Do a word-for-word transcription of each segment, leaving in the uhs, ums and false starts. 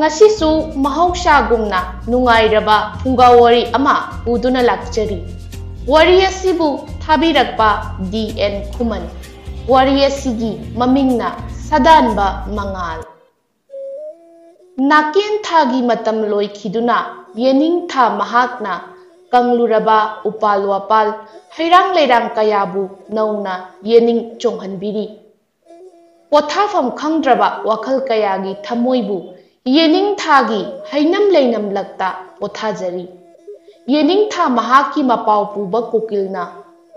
ꯉꯁꯤꯁꯨ ꯃꯍꯧꯁꯥꯒꯨꯝꯅ ꯅꯨꯡꯉꯥꯏꯔꯕ ꯐꯨꯡꯒꯥ ꯋꯥꯔꯤ ꯑꯃ ꯄꯨꯗꯨꯅ ꯂꯥꯛꯆꯔꯤ꯫ ꯋꯥꯔꯤ ꯑꯁꯤꯕꯨ ꯊꯥꯕꯤꯔꯛꯄ ꯗꯤ ꯑꯦꯟ ꯈꯨꯃꯟ꯫ ꯋꯥꯔꯤ ꯑꯁꯤꯒꯤ ꯃꯃꯤꯡꯅ ꯁꯥꯗꯥꯟꯕ ꯃꯉꯥꯜ꯫ ꯅꯥꯀꯦꯟ ꯊꯥꯒꯤ ꯃꯇꯝ ꯂꯣꯏꯈꯤꯗꯨꯅ ꯌꯦꯅꯤꯡꯊꯥ ꯃꯍꯥꯛꯅ ꯀꯪꯂꯨꯔꯕ ꯎꯄꯥꯜ ꯋꯥꯄꯥꯜ, ꯍꯩꯔꯥꯡ ꯂꯩꯔꯥꯡ ꯀꯌꯥꯕꯨ ꯅꯧꯅ ꯌꯦꯅꯤꯡ ꯆꯣꯡꯍꯟꯕꯤꯔꯤ꯫ ꯄꯣꯊꯥꯐꯝ ꯈꯪꯗ꯭ꯔꯕ ꯋꯥꯈꯜ ꯀꯌꯥꯒꯤ ꯊꯃꯣꯏꯕꯨ ꯌꯦꯅꯤꯡꯊꯥꯒꯤ ꯍꯩꯅꯝ ꯂꯩꯅꯝꯂꯛꯇ ꯄꯣꯊꯥꯖꯔꯤ꯫ ꯌꯦꯅꯤꯡꯊꯥ ꯃꯍꯥꯛꯀꯤ ꯃꯄꯥꯎ ꯄꯨꯕ ꯀꯣꯀꯤꯜꯅ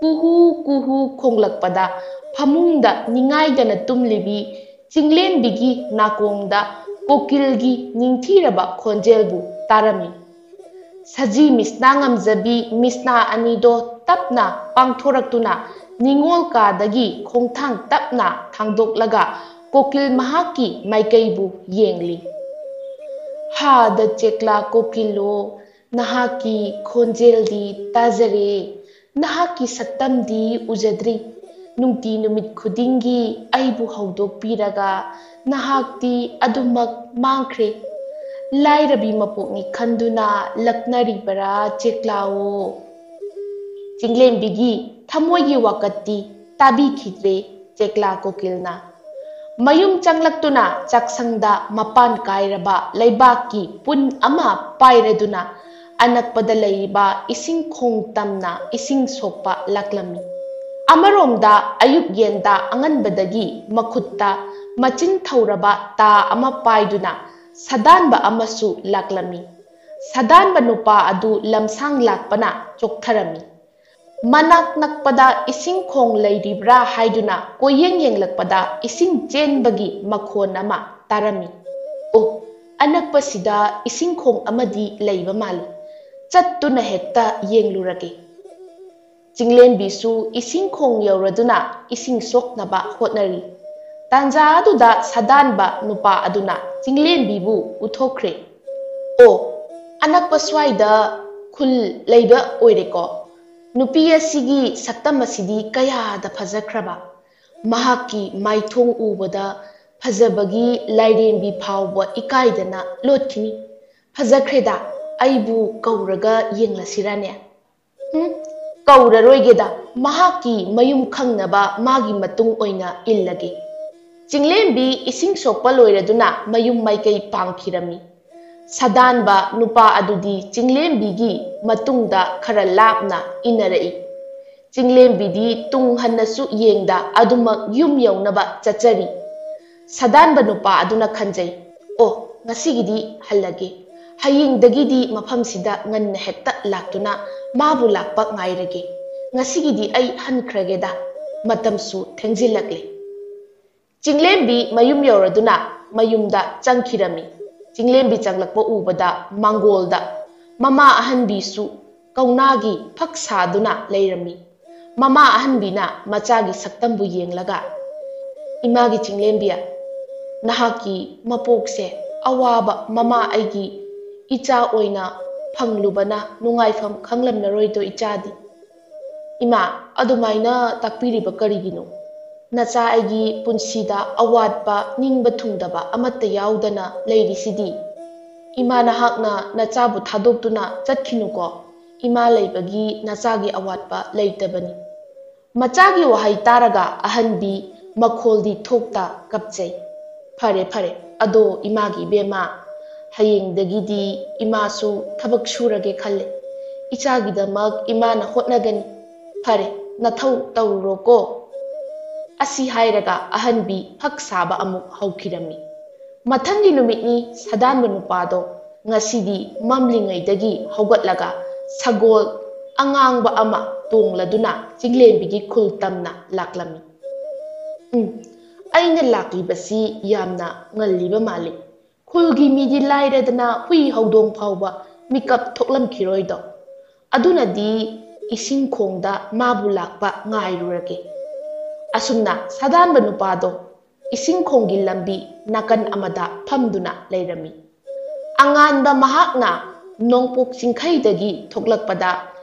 ꯀꯨꯍꯨ ꯀꯨꯍꯨ ꯈꯣꯡꯂꯛꯄꯗ ꯐꯃꯨꯡꯗ ꯅꯤꯡꯉꯥꯏꯗꯅ ꯇꯨꯝꯂꯤꯕꯤ ꯆꯤꯡꯂꯦꯝꯕꯤꯒꯤ ꯅꯥꯀꯣꯡꯗ ꯀꯣꯀꯤꯜꯒꯤ ꯅꯤꯡꯊꯤꯔꯕ ꯈꯣꯟꯖꯦꯜꯕꯨ ꯇꯥꯔꯝꯃꯤ꯫ ꯁꯖꯤ ꯃꯤꯁꯅꯥ ꯉꯝꯖꯕꯤ ꯃꯤꯁꯅꯥ ꯑꯅꯤꯗꯣ ꯇꯞꯅ ꯄꯥꯡꯊꯣꯔꯛꯇꯨꯅ ꯅꯤꯡꯉꯣꯜ ꯀꯥꯗꯒꯤ ꯈꯣꯡꯊꯥꯡ ꯇꯞꯅ ꯊꯥꯡꯗꯣꯛꯂꯒ ꯀꯣꯀꯤꯜ ꯃꯍꯥꯛꯀꯤ ꯃꯥꯏꯀꯩꯕꯨ ꯌꯦꯡꯂꯤ꯫ "ꯍꯥꯗ ꯆꯦꯛꯂꯥ ꯀꯣꯀꯤꯜꯂꯣ, ꯅꯍꯥꯛꯀꯤ ꯈꯣꯟꯖꯦꯜꯗꯤ ꯇꯥꯖꯔꯦ, ꯅꯍꯥꯛꯀꯤ ꯁꯛꯇꯝꯗꯤ ꯎꯖꯗ꯭ꯔꯤ꯫ ꯅꯨꯡꯇꯤ ꯅꯨꯃꯤꯠ ꯈꯨꯗꯤꯡꯒꯤ ꯑꯩꯕꯨ ꯍꯧꯗꯣꯛꯄꯤꯔꯒ ꯅꯍꯥꯛꯇꯤ ꯑꯗꯨꯃꯛ ꯃꯥꯡꯈ꯭ꯔꯦ꯫ ꯂꯥꯏꯔꯕꯤ ꯃꯄꯣꯛꯅꯤ ꯈꯟꯗꯨꯅ ꯂꯛꯅꯔꯤꯕꯔꯥ ꯆꯦꯛꯂꯥꯋꯣ?" ꯆꯤꯡꯂꯦꯝꯕꯤꯒꯤ ꯊꯃꯣꯏꯒꯤ ꯋꯥꯀꯠꯇꯤ ꯇꯥꯕꯤꯈꯤꯗ꯭ꯔꯦ ꯆꯦꯛꯂꯥ ꯀꯣꯀꯤꯜꯅ꯫ ꯃꯌꯨꯝ ꯆꯪꯂꯛꯇꯨꯅ ꯆꯥꯛꯁꯪꯗ ꯃꯄꯥꯟ ꯀꯥꯏꯔꯕ ꯂꯩꯕꯥꯛꯀꯤ ꯄꯨꯟ ꯑꯃ ꯄꯥꯏꯔꯗꯨꯅ ꯑꯅꯛꯄꯗ ꯂꯩꯔꯤꯕ ꯏꯁꯤꯡ ꯈꯣꯡ ꯇꯝꯅ ꯏꯁꯤꯡ ꯁꯣꯛꯄ ꯂꯥꯛꯂꯝꯃꯤ꯫ ꯑꯃꯔꯣꯝꯗ ꯑꯌꯨꯛ ꯌꯦꯟꯗ ꯑꯉꯟꯕꯗꯒꯤ ꯃꯈꯨꯠꯇ ꯃꯆꯤꯟ ꯊꯧꯔꯕ ꯇꯥ ꯑꯃ ꯄꯥꯏꯗꯨꯅ ꯁꯥꯗꯥꯟꯕ ꯑꯃꯁꯨ ꯂꯥꯛꯂꯝꯃꯤ꯫ ꯁꯥꯗꯥꯟꯕ ꯅꯨꯄꯥ ꯑꯗꯨ ꯂꯝꯁꯥꯡ ꯂꯥꯛꯄꯅ ꯆꯣꯛꯊꯔꯝꯃꯤ꯫ ꯃꯅꯥꯛ ꯅꯛꯄꯗ ꯏꯁꯤꯡ ꯈꯣꯡ ꯂꯩꯔꯤꯕ꯭ꯔꯥ ꯍꯥꯏꯗꯨꯅ ꯀꯣꯏꯌꯦꯡ ꯌꯦꯡꯂꯛꯄꯗ ꯏꯁꯤꯡ ꯆꯦꯟꯕꯒꯤ ꯃꯈꯣꯟ ꯑꯃ ꯇꯥꯔꯝꯃꯤ꯫ "ꯑꯣ, ꯑꯅꯛꯄꯁꯤꯗ ꯏꯁꯤꯡ ꯈꯣꯡ ꯑꯃꯗꯤ ꯂꯩꯕ ꯃꯥꯜꯂꯤ꯫ ꯆꯠꯇꯨꯅ ꯍꯦꯛꯇ ꯌꯦꯡꯂꯨꯔꯒꯦ꯫" ꯆꯤꯡꯂꯦꯝꯕꯤꯁꯨ ꯏꯁꯤꯡ ꯈꯣꯡ ꯌꯧꯔꯗꯨꯅ ꯏꯁꯤꯡ ꯁꯣꯛꯅꯕ ꯍꯣꯠꯅꯔꯤ꯫ ꯇꯥꯟꯖꯥ ꯑꯗꯨꯗ ꯁꯥꯗꯥꯟꯕ ꯅꯨꯄꯥ ꯑꯗꯨꯅ ꯆꯤꯡꯂꯦꯝꯕꯤꯕꯨ ꯎꯊꯣꯛꯈ꯭ꯔꯦ꯫ "ꯑꯣ, ꯑꯅꯛꯄ ꯁ꯭ꯋꯥꯏꯗ ꯈꯨꯜ ꯂꯩꯕ ꯑꯣꯏꯔꯦꯀꯣ꯫ ꯅꯨꯄꯤ ꯑꯁꯤꯒꯤ ꯁꯛꯇꯝ ꯑꯁꯤꯗꯤ ꯀꯌꯥꯗ ꯐꯖꯈ꯭ꯔꯕ! ꯃꯍꯥꯛꯀꯤ ꯃꯥꯏꯊꯣꯡ ꯎꯕꯗ ꯐꯖꯕꯒꯤ ꯂꯥꯏꯔꯦꯝꯕꯤ ꯐꯥꯎꯕ ꯏꯀꯥꯏꯗꯅ ꯂꯣꯠꯈꯤꯅꯤ꯫ "ꯐꯖꯈ꯭ꯔꯦꯗ, ꯑꯩꯕꯨ ꯀꯧꯔꯒ ꯌꯦꯡꯂꯁꯤꯔꯥꯅꯦ?" "ꯍꯨꯝ, ꯀꯧꯔꯔꯣꯏꯒꯦꯗ, ꯃꯍꯥꯛꯀꯤ ꯃꯌꯨꯝ ꯈꯪꯅꯕ ꯃꯥꯒꯤ ꯃꯇꯨꯡ ꯑꯣꯏꯅ ꯏꯜꯂꯒꯦ꯫" ꯆꯤꯡꯂꯦꯝꯕꯤ ꯏꯁꯤꯡ ꯁꯣꯛꯄ ꯂꯣꯏꯔꯗꯨꯅ ꯃꯌꯨꯝ ꯃꯥꯏꯀꯩ ꯄꯥꯡꯈꯤꯔꯝꯃꯤ꯫ ꯁꯥꯗꯥꯟꯕ ꯅꯨꯄꯥ ꯑꯗꯨꯗꯤ ꯆꯤꯡꯂꯦꯝꯕꯤꯒꯤ ꯃꯇꯨꯡꯗ ꯈꯔ ꯂꯥꯞꯅ ꯏꯟꯅꯔꯛꯏ꯫ ꯆꯤꯡꯂꯦꯝꯕꯤꯗꯤ ꯇꯨꯡ ꯍꯟꯅꯁꯨ ꯌꯦꯡꯗ ꯑꯗꯨꯃꯛ ꯌꯨꯝ ꯌꯧꯅꯕ ꯆꯠꯆꯔꯤ꯫ ꯁꯥꯗꯥꯟꯕ ꯅꯨꯄꯥ ꯑꯗꯨꯅ ꯈꯟꯖꯩ, "ꯑꯣ, ꯉꯁꯤꯒꯤꯗꯤ ꯍꯜꯂꯒꯦ꯫ ꯍꯌꯦꯡꯗꯒꯤꯗꯤ ꯃꯐꯝꯁꯤꯗ ꯉꯟꯅ ꯍꯦꯛꯇ ꯂꯥꯛꯇꯨꯅ ꯃꯥꯕꯨ ꯂꯥꯛꯄ ꯉꯥꯏꯔꯒꯦ꯫ ꯉꯁꯤꯒꯤꯗꯤ ꯑꯩ ꯍꯟꯈ꯭ꯔꯒꯦꯗ, ꯃꯇꯝꯁꯨ ꯊꯦꯡꯖꯤꯜꯂꯛꯂꯦ꯫" ꯆꯤꯡꯂꯦꯝꯕꯤ ꯃꯌꯨꯝ ꯌꯧꯔꯗꯨꯅ ꯃꯌꯨꯝꯗ ꯆꯪꯈꯤꯔꯝꯃꯤ꯫ ꯆꯤꯡꯂꯦꯝꯕꯤ ꯆꯪꯂꯛꯄ ꯎꯕꯗ ꯃꯥꯡꯒꯣꯜꯗ ꯃꯃꯥ ꯑꯍꯟꯕꯤꯁꯨ ꯀꯧꯅꯥꯒꯤ ꯐꯛ ꯁꯥꯗꯨꯅ ꯂꯩꯔꯝꯃꯤ꯫ ꯃꯃꯥ ꯑꯍꯟꯕꯤꯅ ꯃꯆꯥꯒꯤ ꯁꯛꯇꯝꯕꯨ ꯌꯦꯡꯂꯒ, "ꯏꯃꯥꯒꯤ ꯆꯤꯡꯂꯦꯝꯕꯤ, ꯅꯍꯥꯛꯀꯤ ꯃꯄꯣꯛꯁꯦ ꯑꯋꯥꯕ ꯃꯃꯥ ꯑꯩꯒꯤ ꯏꯆꯥ ꯑꯣꯏꯅ ꯐꯪꯂꯨꯕꯅ ꯅꯨꯡꯉꯥꯏꯐꯝ ꯈꯪꯂꯝꯂꯔꯣꯏꯗꯣ ꯏꯆꯥꯗꯤ꯫" "ꯏꯃꯥ, ꯑꯗꯨꯃꯥꯏꯅ ꯇꯥꯛꯄꯤꯔꯤꯕ ꯀꯔꯤꯒꯤꯅꯣ? ꯅꯆꯥ ꯑꯩꯒꯤ ꯄꯨꯟꯁꯤꯗ ꯑꯋꯥꯠꯄ ꯅꯤꯡꯕ ꯊꯨꯡꯗꯕ ꯑꯃꯠꯇ ꯌꯥꯎꯗꯅ ꯂꯩꯔꯤꯁꯤꯗꯤ꯫ ꯏꯃꯥ, ꯅꯍꯥꯛꯅ ꯅꯆꯥꯕꯨ ꯊꯥꯗꯣꯛꯇꯨꯅ ꯆꯠꯈꯤꯅꯨꯀꯣ꯫ ꯏꯃꯥ ꯂꯩꯕꯒꯤ ꯅꯆꯥꯒꯤ ꯑꯋꯥꯠꯄ ꯂꯩꯇꯕꯅꯤ꯫" ꯃꯆꯥꯒꯤ ꯋꯥꯍꯩ ꯇꯥꯔꯒ ꯑꯍꯟꯕꯤ ꯃꯈꯣꯜꯗꯤ ꯊꯣꯛꯇ ꯀꯞꯆꯩ꯫ "ꯐꯔꯦ, ꯐꯔꯦ, ꯑꯗꯣ ꯏꯃꯥꯒꯤ ꯏꯕꯦꯝꯃ, ꯍꯌꯦꯡꯗꯒꯤꯗꯤ ꯏꯃꯥꯁꯨ ꯊꯕꯛ ꯁꯨꯔꯒꯦ ꯈꯜꯂꯦ꯫ ꯏꯆꯥꯒꯤꯗꯃꯛ ꯏꯃꯥꯅ ꯍꯣꯠꯅꯒꯅꯤ꯫ ꯐꯔꯦ, ꯅꯊꯧ ꯇꯧꯔꯨꯔꯣꯀꯣ꯫" ꯑꯁꯤ ꯍꯥꯏꯔꯒ ꯑꯍꯟꯕꯤ ꯐꯛ ꯁꯥꯕ ꯑꯃꯨꯛ ꯍꯧꯈꯤꯔꯝꯃꯤ꯫ ꯃꯊꯪꯒꯤ ꯅꯨꯃꯤꯠꯅꯤ꯫ ꯁꯥꯗꯥꯟꯕ ꯅꯨꯄꯥꯗꯣ ꯉꯁꯤꯗꯤ ꯃꯝꯂꯤꯉꯩꯗꯒꯤ ꯍꯧꯒꯠꯂꯒ ꯁꯒꯣꯜ ꯑꯉꯥꯡꯕ ꯑꯃ ꯇꯣꯡꯂꯗꯨꯅ ꯆꯤꯡꯂꯦꯝꯕꯤꯒꯤ ꯈꯨꯜ ꯇꯝꯅ ꯂꯥꯛꯂꯝꯃꯤ꯫ "ꯎꯝ, ꯑꯩꯅ ꯂꯥꯛꯂꯤꯕꯁꯤ ꯌꯥꯝꯅ ꯉꯜꯂꯤꯕ ꯃꯥꯜꯂꯤ꯫ ꯈꯨꯜꯒꯤ ꯃꯤꯗꯤ ꯂꯥꯏꯔꯗꯅ ꯍꯨꯏ ꯍꯧꯗꯣꯡ ꯐꯥꯎꯕ ꯃꯤꯀꯞ ꯊꯣꯛꯂꯝꯈꯤꯔꯣꯏꯗꯣ꯫ ꯑꯗꯨꯅꯗꯤ ꯏꯁꯤꯡ ꯈꯣꯡꯗ ꯃꯥꯕꯨ ꯂꯥꯛꯄ ꯉꯥꯏꯔꯨꯔꯒꯦ꯫" ꯑꯁꯨꯝꯅ ꯁꯥꯗꯥꯟꯕ ꯅꯨꯄꯥꯗꯣ ꯏꯁꯤꯡ ꯈꯣꯡꯒꯤ ꯂꯝꯕꯤ ꯅꯥꯀꯟ ꯑꯃꯗ ꯐꯝꯗꯨꯅ ꯂꯩꯔꯝꯃꯤ꯫ ꯑꯉꯥꯟꯕ ꯃꯍꯥꯛꯅ ꯅꯣꯡꯄꯣꯛ ꯆꯤꯡꯈꯩꯗꯒꯤ ꯊꯣꯛꯂꯛꯄꯗ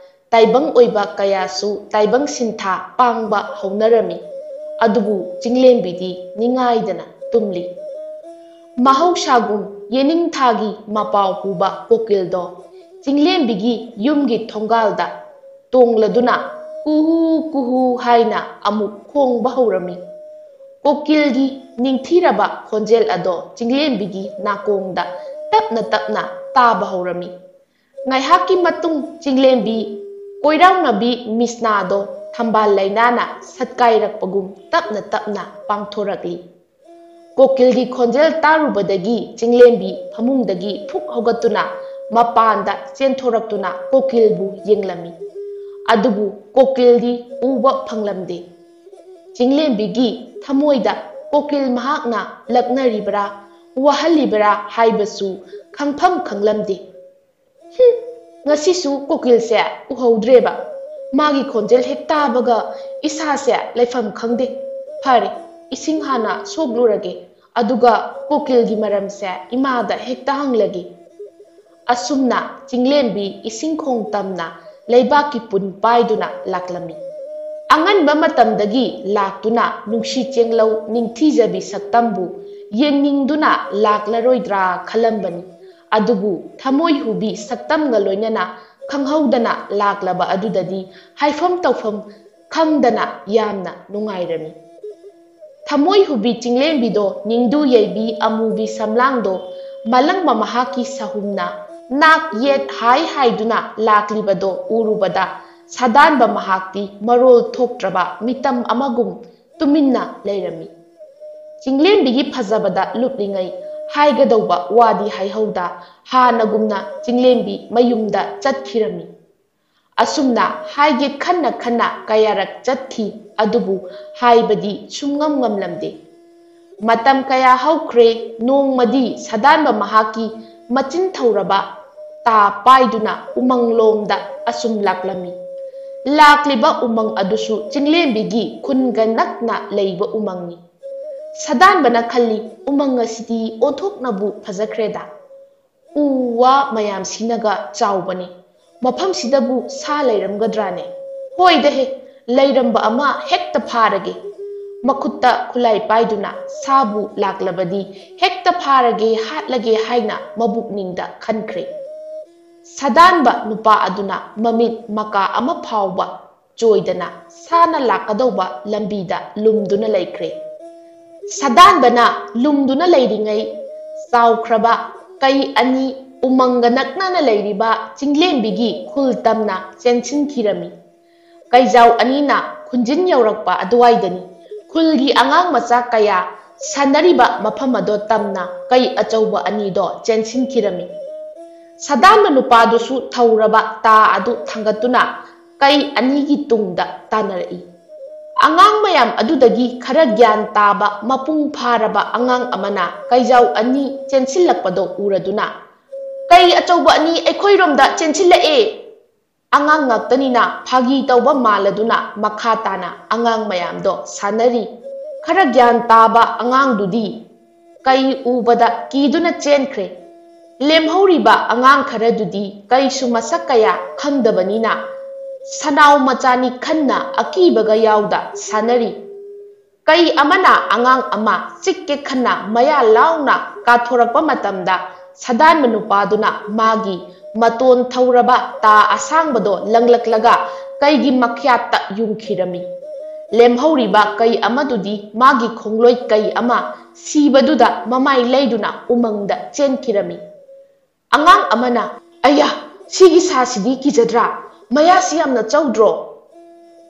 ꯇꯥꯏꯕꯪ ꯑꯣꯏꯕ ꯀꯌꯥꯁꯨ ꯇꯥꯏꯕꯪ ꯁꯤꯟꯊꯥ ꯄꯥꯡꯕ ꯍꯧꯅꯔꯝꯃꯤ꯫ ꯑꯗꯨꯕꯨ ꯆꯤꯡꯂꯦꯝꯕꯤꯗꯤ ꯅꯤꯡꯉꯥꯏꯗꯅ ꯇꯨꯝꯂꯤ꯫ ꯃꯍꯧꯁꯥꯒꯨꯝ ꯌꯦꯅꯤꯡꯊꯥꯒꯤ ꯃꯄꯥꯎ ꯄꯨꯕ ꯀꯣꯀꯤꯜꯗꯣ ꯆꯤꯡꯂꯦꯝꯕꯤꯒꯤ ꯌꯨꯝꯒꯤ ꯊꯣꯡꯒꯥꯜꯗ ꯇꯣꯡꯂꯗꯨꯅ ꯀꯨꯍꯨ ꯀꯨꯍꯨ ꯍꯥꯏꯅ ꯑꯃꯨꯛ ꯈꯣꯡꯕ ꯍꯧꯔꯝꯃꯤ꯫ ꯀꯣꯀꯤꯜꯒꯤ ꯅꯤꯡꯊꯤꯔꯕ ꯈꯣꯟꯖꯦꯜ ꯑꯗꯣ ꯆꯤꯡꯂꯦꯝꯕꯤꯒꯤ ꯅꯥꯀꯣꯡꯗ ꯇꯞꯅ ꯇꯞꯅ ꯇꯥꯕ ꯍꯧꯔꯝꯃꯤ꯫ ꯉꯥꯏꯍꯥꯛꯀꯤ ꯃꯇꯨꯡ ꯆꯤꯡꯂꯦꯝꯕꯤ ꯀꯣꯏꯔꯥꯎꯅꯕꯤ ꯃꯤꯁꯅꯥꯗꯣ ꯊꯝꯕꯥꯜ ꯂꯩꯅꯥꯅ ꯁꯠꯀꯥꯏꯔꯛꯄꯒꯨꯝ ꯇꯞꯅ ꯇꯞꯅ ꯄꯥꯡꯊꯣꯔꯛꯂꯤ꯫ ꯀꯣꯀꯤꯜꯒꯤ ꯈꯣꯟꯖꯦꯜ ꯇꯥꯔꯨꯕꯗꯒꯤ ꯆꯤꯡꯂꯦꯝꯕꯤ ꯐꯃꯨꯡꯗꯒꯤ ꯐꯨꯛ ꯍꯧꯒꯠꯇꯨꯅ ꯃꯄꯥꯟꯗ ꯆꯦꯟꯊꯣꯔꯛꯇꯨꯅ ꯀꯣꯀꯤꯜꯕꯨ ꯌꯦꯡꯂꯝꯃꯤ꯫ ꯑꯗꯨꯕꯨ ꯀꯣꯀꯤꯜꯗꯤ ꯎꯕ ꯐꯪꯂꯝꯗꯦ꯫ ꯆꯤꯡꯂꯦꯝꯕꯤꯒꯤ ꯊꯃꯣꯏꯗ ꯀꯣꯀꯤꯜ ꯃꯍꯥꯛꯅ ꯂꯛꯅꯔꯤꯕ꯭ꯔꯥ, ꯋꯥꯍꯜꯂꯤꯕ꯭ꯔꯥ ꯍꯥꯏꯕꯁꯨ ꯈꯪꯐꯝ ꯈꯪꯂꯝꯗꯦ꯫ "ꯍꯨꯝ, ꯉꯁꯤꯁꯨ ꯀꯣꯀꯤꯜꯁꯦ ꯎꯍꯧꯗ꯭ꯔꯦꯕ꯫ ꯃꯥꯒꯤ ꯈꯣꯟꯖꯦꯜ ꯍꯦꯛ ꯇꯥꯕꯒ ꯏꯁꯥꯁꯦ ꯂꯩꯐꯝ ꯈꯪꯗꯦ꯫ ꯐꯔꯦ, ꯏꯁꯤꯡ ꯍꯥꯟꯅ ꯁꯣꯛꯂꯨꯔꯒꯦ, ꯑꯗꯨꯒ ꯀꯣꯀꯤꯜꯒꯤ ꯃꯔꯝꯁꯦ ꯏꯃꯥꯗ ꯍꯦꯛꯇ ꯍꯪꯂꯒꯦ꯫" ꯑꯁꯨꯝꯅ ꯆꯤꯡꯂꯦꯝꯕꯤ ꯏꯁꯤꯡ ꯈꯣꯡ ꯇꯝꯅ ꯂꯩꯕꯥꯛꯀꯤ ꯄꯨꯟ ꯄꯥꯏꯗꯨꯅ ꯂꯥꯛꯂꯝꯃꯤ꯫ ꯑꯉꯟꯕ ꯃꯇꯝꯗꯒꯤ ꯂꯥꯛꯇꯨꯅ ꯅꯨꯡꯁꯤ ꯆꯦꯡꯂꯧ ꯅꯤꯡꯊꯤꯖꯕꯤ ꯁꯛꯇꯝꯕꯨ ꯌꯦꯡꯅꯤꯡꯗꯨꯅ ꯂꯥꯛꯂꯔꯣꯏꯗ꯭ꯔꯥ ꯈꯜꯂꯝꯕꯅꯤ꯫ ꯑꯗꯨꯕꯨ ꯊꯃꯣꯏ ꯍꯨꯕꯤ ꯁꯛꯇꯝꯒ ꯂꯣꯏꯅꯅ ꯈꯪꯍꯧꯗꯅ ꯂꯥꯛꯂꯕ ꯑꯗꯨꯗꯗꯤ ꯍꯥꯏꯐꯝ ꯇꯧꯐꯝ ꯈꯪꯗꯅ ꯌꯥꯝꯅ ꯅꯨꯡꯉꯥꯏꯔꯝꯃꯤ꯫ ꯊꯃꯣꯏ ꯍꯨꯕꯤ ꯆꯤꯡꯂꯦꯝꯕꯤꯗꯣ ꯅꯤꯡꯗꯨ ꯌꯩꯕꯤ ꯑꯃꯨꯕꯤ ꯁꯝꯂꯥꯡꯗꯣ ꯃꯂꯪꯕ ꯃꯍꯥꯛꯀꯤ ꯁꯍꯨꯝꯅ ꯅꯥꯛ ꯌꯦꯠ ꯍꯥꯏ ꯍꯥꯏꯗꯨꯅ ꯂꯥꯛꯂꯤꯕꯗꯣ ꯎꯔꯨꯕꯗ ꯁꯥꯗꯥꯟꯕ ꯃꯍꯥꯛꯇꯤ ꯃꯔꯣꯜ ꯊꯣꯛꯇ꯭ꯔꯕ ꯃꯤꯇꯝ ꯑꯃꯒꯨꯝ ꯇꯨꯃꯤꯟꯅ ꯂꯩꯔꯝꯃꯤ꯫ ꯆꯤꯡꯂꯦꯝꯕꯤꯒꯤ ꯐꯖꯕꯗ ꯂꯨꯞꯂꯤꯉꯩ ꯍꯥꯏꯒꯗꯧꯕ ꯋꯥꯗꯤ ꯍꯥꯏꯍꯧꯗ ꯍꯥꯟꯅꯒꯨꯝꯅ ꯆꯤꯡꯂꯦꯝꯕꯤ ꯃꯌꯨꯝꯗ ꯆꯠꯈꯤꯔꯝꯃꯤ꯫ ꯑꯁꯨꯝꯅ ꯍꯥꯏꯒꯦ ꯈꯟꯅ ꯈꯟꯅ ꯀꯌꯥꯔꯛ ꯆꯠꯈꯤ, ꯑꯗꯨꯕꯨ ꯍꯥꯏꯕꯗꯤ ꯁꯨꯡꯉꯝ ꯉꯝꯂꯝꯗꯦ꯫ ꯃꯇꯝ ꯀꯌꯥ ꯍꯧꯈ꯭ꯔꯦ, ꯅꯣꯡꯃꯗꯤ ꯁꯥꯗꯥꯟꯕ ꯃꯍꯥꯛꯀꯤ ꯃꯆꯤꯟ ꯊꯧꯔꯕ ꯇꯥ ꯄꯥꯏꯗꯨꯅ ꯎꯃꯪꯂꯣꯝꯗ ꯑꯁꯨꯝ ꯂꯥꯛꯂꯝꯃꯤ꯫ ꯂꯥꯛꯂꯤꯕ ꯎꯃꯪ ꯑꯗꯨꯁꯨ ꯆꯤꯡꯂꯦꯝꯕꯤꯒꯤ ꯈꯨꯟꯒ ꯅꯛꯅ ꯂꯩꯕ ꯎꯃꯪꯅꯤ꯫ ꯁꯥꯗꯥꯟꯕꯅ ꯈꯜꯂꯤ, "ꯎꯃꯪ ꯑꯁꯤꯗꯤ ꯑꯣꯟꯊꯣꯛꯅꯕꯨ ꯐꯖꯈ꯭ꯔꯦꯗ꯫ ꯎ ꯋꯥ ꯃꯌꯥꯝꯁꯤꯅꯒ ꯆꯥꯎꯕꯅꯤ꯫ ꯃꯐꯝꯁꯤꯗꯕꯨ ꯁꯥ ꯂꯩꯔꯝꯒꯗ꯭ꯔꯥꯅꯦ? ꯍꯣꯏꯗ ꯍꯦ, ꯂꯩꯔꯝꯕ ꯑꯃ ꯍꯦꯛꯇ ꯐꯥꯔꯒꯦ꯫" ꯃꯈꯨꯠꯇ ꯈꯨꯠꯂꯥꯏ ꯄꯥꯏꯗꯨꯅ ꯁꯥꯕꯨ ꯂꯥꯛꯂꯕꯗꯤ ꯍꯦꯛꯇ ꯐꯥꯔꯒꯦ, ꯍꯥꯠꯂꯒꯦ ꯍꯥꯏꯅ ꯃꯕꯨꯛꯅꯤꯡꯗ ꯈꯟꯈ꯭ꯔꯦ꯫ ꯁꯥꯗꯥꯟꯕ ꯅꯨꯄꯥ ꯑꯗꯨꯅ ꯃꯃꯤꯠ ꯃꯀꯥ ꯑꯃ ꯐꯥꯎꯕ ꯆꯣꯏꯗꯅ ꯁꯥꯅ ꯂꯥꯛꯀꯗꯧꯕ ꯂꯝꯕꯤꯗ ꯂꯨꯝꯗꯨꯅ ꯂꯩꯈ꯭ꯔꯦ꯫ ꯁꯥꯗꯥꯟꯕꯅ ꯂꯨꯝꯗꯨꯅ ꯂꯩꯔꯤꯉꯩ, ꯆꯥꯎꯈ꯭ꯔꯕ ꯀꯩ ꯑꯅꯤ ꯎꯃꯪꯒ ꯅꯛꯅꯅ ꯂꯩꯔꯤꯕ ꯆꯤꯡꯂꯦꯝꯕꯤꯒꯤ ꯈꯨꯜ ꯇꯝꯅ ꯆꯦꯟꯁꯤꯟꯈꯤꯔꯝꯃꯤ꯫ ꯀꯩꯖꯥꯎ ꯑꯅꯤꯅ ꯈꯨꯟꯖꯤꯟ ꯌꯧꯔꯛꯄ ꯑꯗꯨꯋꯥꯏꯗꯅꯤ ꯈꯨꯜꯒꯤ ꯑꯉꯥꯡ ꯃꯆꯥ ꯀꯌꯥ ꯁꯥꯟꯅꯔꯤꯕ ꯃꯐꯝ ꯑꯗꯣ ꯇꯝꯅ ꯀꯩ ꯑꯆꯧꯕ ꯑꯅꯤꯗꯣ ꯆꯦꯟꯁꯤꯟꯈꯤꯔꯝꯃꯤ꯫ ꯁꯥꯗꯥꯟꯕ ꯅꯨꯄꯥꯗꯨꯁꯨ ꯊꯧꯔꯕ ꯇꯥ ꯑꯗꯨ ꯊꯥꯡꯒꯠꯇꯨꯅ ꯀꯩ ꯑꯅꯤꯒꯤ ꯇꯨꯡꯗ ꯇꯥꯟꯅꯔꯛꯏ꯫ ꯑꯉꯥꯡ ꯃꯌꯥꯝ ꯑꯗꯨꯗꯒꯤ ꯈꯔ ꯒ꯭ꯌꯥꯟ ꯇꯥꯕ, ꯃꯄꯨꯡ ꯐꯥꯔꯕ ꯑꯉꯥꯡ ꯑꯃꯅ ꯀꯩꯖꯥꯎ ꯑꯅꯤ ꯆꯦꯟꯁꯤꯜꯂꯛꯄꯗꯣ ꯎꯔꯗꯨꯅ, "ꯀꯩ ꯑꯆꯧꯕ ꯑꯅꯤ ꯑꯩꯈꯣꯏꯔꯣꯝꯗ ꯆꯦꯟꯁꯤꯜꯂꯛꯑꯦ!" ꯑꯉꯥꯡ ꯉꯥꯛꯇꯅꯤꯅ ꯐꯥꯒꯤ ꯇꯧꯕ ꯃꯥꯜꯂꯗꯨꯅ ꯃꯈꯥ ꯇꯥꯅ ꯑꯉꯥꯡ ꯃꯌꯥꯝꯗꯣ ꯁꯥꯟꯅꯔꯤ꯫ ꯈꯔ ꯒ꯭ꯌꯥꯟ ꯇꯥꯕ ꯑꯉꯥꯡꯗꯨꯗꯤ ꯀꯩ ꯎꯕꯗ ꯀꯤꯗꯨꯅ ꯆꯦꯟꯈ꯭ꯔꯦ꯫ ꯂꯦꯝꯍꯧꯔꯤꯕ ꯑꯉꯥꯡ ꯈꯔꯗꯨꯗꯤ ꯀꯩꯁꯨ ꯃꯁꯛ ꯀꯌꯥ ꯈꯪꯗꯕꯅꯤꯅ ꯁꯅꯥꯎ ꯃꯆꯥꯅꯤ ꯈꯟꯅ ꯑꯀꯤꯕꯒ ꯌꯥꯎꯗ ꯁꯥꯟꯅꯔꯤ꯫ ꯀꯩ ꯑꯃꯅ ꯑꯉꯥꯡ ꯑꯃ ꯆꯤꯛꯀꯦ ꯈꯟꯅ ꯃꯌꯥ ꯂꯥꯎꯅ ꯀꯥꯊꯣꯔꯛꯄ ꯃꯇꯝꯗ, ꯁꯥꯗꯥꯟꯕ ꯅꯨꯄꯥꯗꯨꯅ ꯃꯥꯒꯤ ꯃꯇꯣꯟ ꯊꯧꯔꯕ ꯇꯥ ꯑꯁꯥꯡꯕꯗꯣ ꯂꯪꯂꯛꯂꯒ ꯀꯩꯒꯤ ꯃꯈ꯭ꯌꯥꯠꯇ ꯌꯨꯡꯈꯤꯔꯝꯃꯤ꯫ ꯂꯦꯝꯍꯧꯔꯤꯕ ꯀꯩ ꯑꯃꯗꯨꯗꯤ ꯃꯥꯒꯤ ꯈꯣꯡꯂꯣꯏ ꯀꯩ ꯑꯃ ꯁꯤꯕꯗꯨꯗ ꯃꯃꯥꯏ ꯂꯩꯗꯨꯅ ꯎꯃꯪꯗ ꯆꯦꯟꯈꯤꯔꯝꯃꯤ꯫ ꯑꯉꯥꯡ ꯑꯃꯅ, "ꯑꯌꯥ, ꯁꯤꯒꯤ ꯁꯥꯁꯤꯗꯤ ꯀꯤꯖꯗ꯭ꯔꯥ? ꯃꯌꯥꯁꯤ ꯌꯥꯝꯅ ꯆꯧꯗ꯭ꯔꯣ?"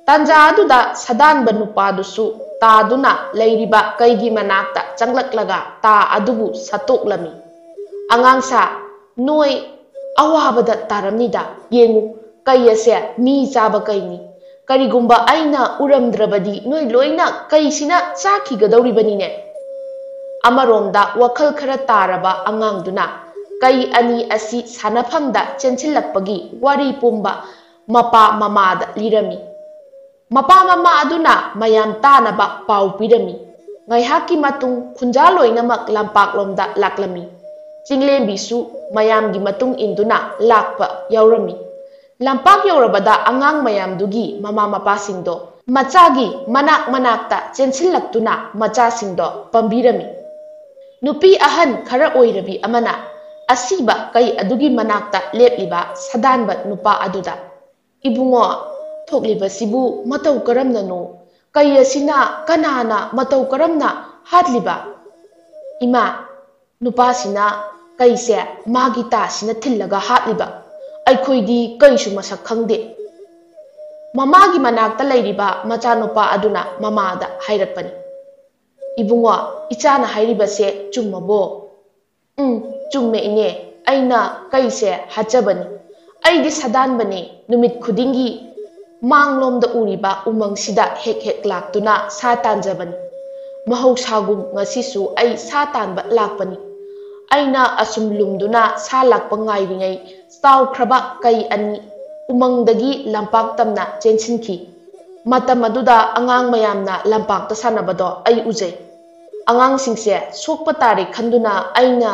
ꯇꯥꯟꯖꯥ ꯑꯗꯨꯗ ꯁꯥꯗꯥꯟꯕ ꯅꯨꯄꯥꯗꯨꯁꯨ ꯇꯥꯗꯨꯅ ꯂꯩꯔꯤꯕ ꯀꯩꯒꯤ ꯃꯅꯥꯛꯇ ꯆꯪꯂꯛꯂꯒ ꯇꯥ ꯑꯗꯨꯕꯨ ꯁꯠꯇꯣꯛꯂꯝꯃꯤ꯫ "ꯑꯉꯥꯡ ꯁꯥ, ꯅꯣꯏ ꯑꯋꯥꯕꯗ ꯇꯥꯔꯝꯅꯤꯗ꯫ ꯌꯦꯡꯉꯨ, ꯀꯩ ꯑꯁꯦ ꯃꯤ ꯆꯥꯕ ꯀꯩꯅꯤ꯫ ꯀꯔꯤꯒꯨꯝꯕ ꯑꯩꯅ ꯎꯔꯝꯗ꯭ꯔꯕꯗꯤ ꯅꯣꯏ ꯂꯣꯏꯅ ꯀꯩꯁꯤꯅ ꯆꯥꯈꯤꯒꯗꯧꯔꯤꯕꯅꯤꯅꯦ꯫" ꯑꯃꯔꯣꯝꯗ ꯋꯥꯈꯜ ꯈꯔ ꯇꯥꯔꯕ ꯑꯉꯥꯡꯗꯨꯅ ꯀꯩ ꯑꯅꯤ ꯑꯁꯤ ꯁꯥꯟꯅꯐꯝꯗ ꯆꯦꯟꯁꯤꯜꯂꯛꯄꯒꯤ ꯋꯥꯔꯤ ꯄꯨꯝꯕ ꯃꯄꯥ ꯃꯃꯥꯗ ꯂꯤꯔꯝꯃꯤ꯫ ꯃꯄꯥ ꯃꯃꯥ ꯑꯗꯨꯅ ꯃꯌꯥꯝ ꯇꯥꯅꯕ ꯄꯥꯎ ꯄꯤꯔꯝꯃꯤ꯫ ꯉꯥꯏꯍꯥꯛꯀꯤ ꯃꯇꯨꯡ ꯈꯨꯟꯖꯥ ꯂꯣꯏꯅꯃꯛ ꯂꯝꯄꯥꯛꯂꯣꯝꯗ ꯂꯥꯛꯂꯝꯃꯤ꯫ ꯆꯤꯡꯂꯦꯝꯕꯤꯁꯨ ꯃꯌꯥꯝꯒꯤ ꯃꯇꯨꯡ ꯏꯟꯗꯨꯅ ꯂꯥꯛꯄ ꯌꯥꯎꯔꯝꯃꯤ꯫ ꯂꯝꯄꯥꯛ ꯌꯧꯔꯕꯗ ꯑꯉꯥꯡ ꯃꯌꯥꯝꯗꯨꯒꯤ ꯃꯃꯥ ꯃꯄꯥꯁꯤꯡꯗꯣ ꯃꯆꯥꯒꯤ ꯃꯅꯥꯛ ꯃꯅꯥꯛꯇ ꯆꯦꯟꯁꯤꯜꯂꯛꯇꯨꯅ ꯃꯆꯥꯁꯤꯡꯗꯣ ꯄꯝꯕꯤꯔꯝꯃꯤ꯫ ꯅꯨꯄꯤ ꯑꯍꯟ ꯈꯔ ꯑꯣꯏꯔꯕꯤ ꯑꯃꯅ ꯑꯁꯤꯕ ꯀꯩ ꯑꯗꯨꯒꯤ ꯃꯅꯥꯛꯇ ꯂꯦꯞꯂꯤꯕ ꯁꯗꯥꯟꯕ ꯅꯨꯄꯥ ꯑꯗꯨꯗ, "ꯏꯕꯨꯡꯉꯣ, ꯊꯣꯛꯂꯤꯕꯁꯤꯕꯨ ꯃꯇꯧ ꯀꯔꯝꯅꯅꯣ? ꯀꯩ ꯑꯁꯤꯅ ꯀꯅꯥꯅ ꯃꯇꯧ ꯀꯔꯝꯅ ꯍꯥꯠꯂꯤꯕ?" "ꯏꯃꯥ, ꯅꯨꯄꯥꯁꯤꯅ ꯀꯩꯁꯦ ꯃꯥꯒꯤ ꯇꯥꯁꯤꯅ ꯊꯤꯜꯂꯒ ꯍꯥꯠꯂꯤꯕ꯫ ꯑꯩꯈꯣꯏꯗꯤ ꯀꯩꯁꯨ ꯃꯁꯛ ꯈꯪꯗꯦ꯫" ꯃꯃꯥꯒꯤ ꯃꯅꯥꯛꯇ ꯂꯩꯔꯤꯕ ꯃꯆꯥꯅꯨꯄꯥ ꯑꯗꯨꯅ ꯃꯃꯥꯗ ꯍꯥꯏꯔꯛꯄꯅꯤ, "ꯏꯕꯨꯡꯉꯣ, ꯏꯆꯥꯅ ꯍꯥꯏꯔꯤꯕꯁꯦ ꯆꯨꯝꯃꯕꯣ?" "ꯎꯝ, ꯆꯨꯝꯃꯦ ꯏꯅꯦ, ꯑꯩꯅ ꯀꯩꯁꯦ ꯍꯥꯠꯆꯕꯅꯤ꯫ ꯑꯩꯗꯤ ꯁꯥꯗꯥꯟꯕꯅꯦ, ꯅꯨꯃꯤꯠ ꯈꯨꯗꯤꯡꯒꯤ ꯃꯥꯡꯂꯣꯝꯗ ꯎꯔꯤꯕ ꯎꯃꯪꯁꯤꯗ ꯍꯦꯛ ꯍꯦꯛ ꯂꯥꯛꯇꯨꯅ ꯁꯥ ꯇꯥꯟꯖꯕꯅꯤ꯫ ꯃꯍꯧꯁꯥꯒꯨꯝ ꯉꯁꯤꯁꯨ ꯑꯩ ꯁꯥ ꯇꯥꯟꯕ ꯂꯥꯛꯄꯅꯤ꯫" ꯑꯩꯅ ꯑꯁꯨꯝ ꯂꯨꯝꯗꯨꯅ ꯁꯥ ꯂꯥꯛꯄ ꯉꯥꯏꯔꯤꯉꯩ ꯆꯥꯎꯈ꯭ꯔꯕ ꯀꯩ ꯑꯅꯤ ꯎꯃꯪꯗꯒꯤ ꯂꯝꯄꯥꯛ ꯇꯝꯅ ꯆꯦꯟꯁꯤꯟꯈꯤ꯫ ꯃꯇꯝ ꯑꯗꯨꯗ ꯑꯉꯥꯡ ꯃꯌꯥꯝꯅ ꯂꯝꯄꯥꯛꯇ ꯁꯥꯟꯅꯕꯗꯣ ꯑꯩ ꯎꯖꯩ꯫ ꯑꯉꯥꯡꯁꯤꯡꯁꯦ ꯁꯣꯛꯄ ꯇꯥꯔꯦ ꯈꯟꯗꯨꯅ ꯑꯩꯅ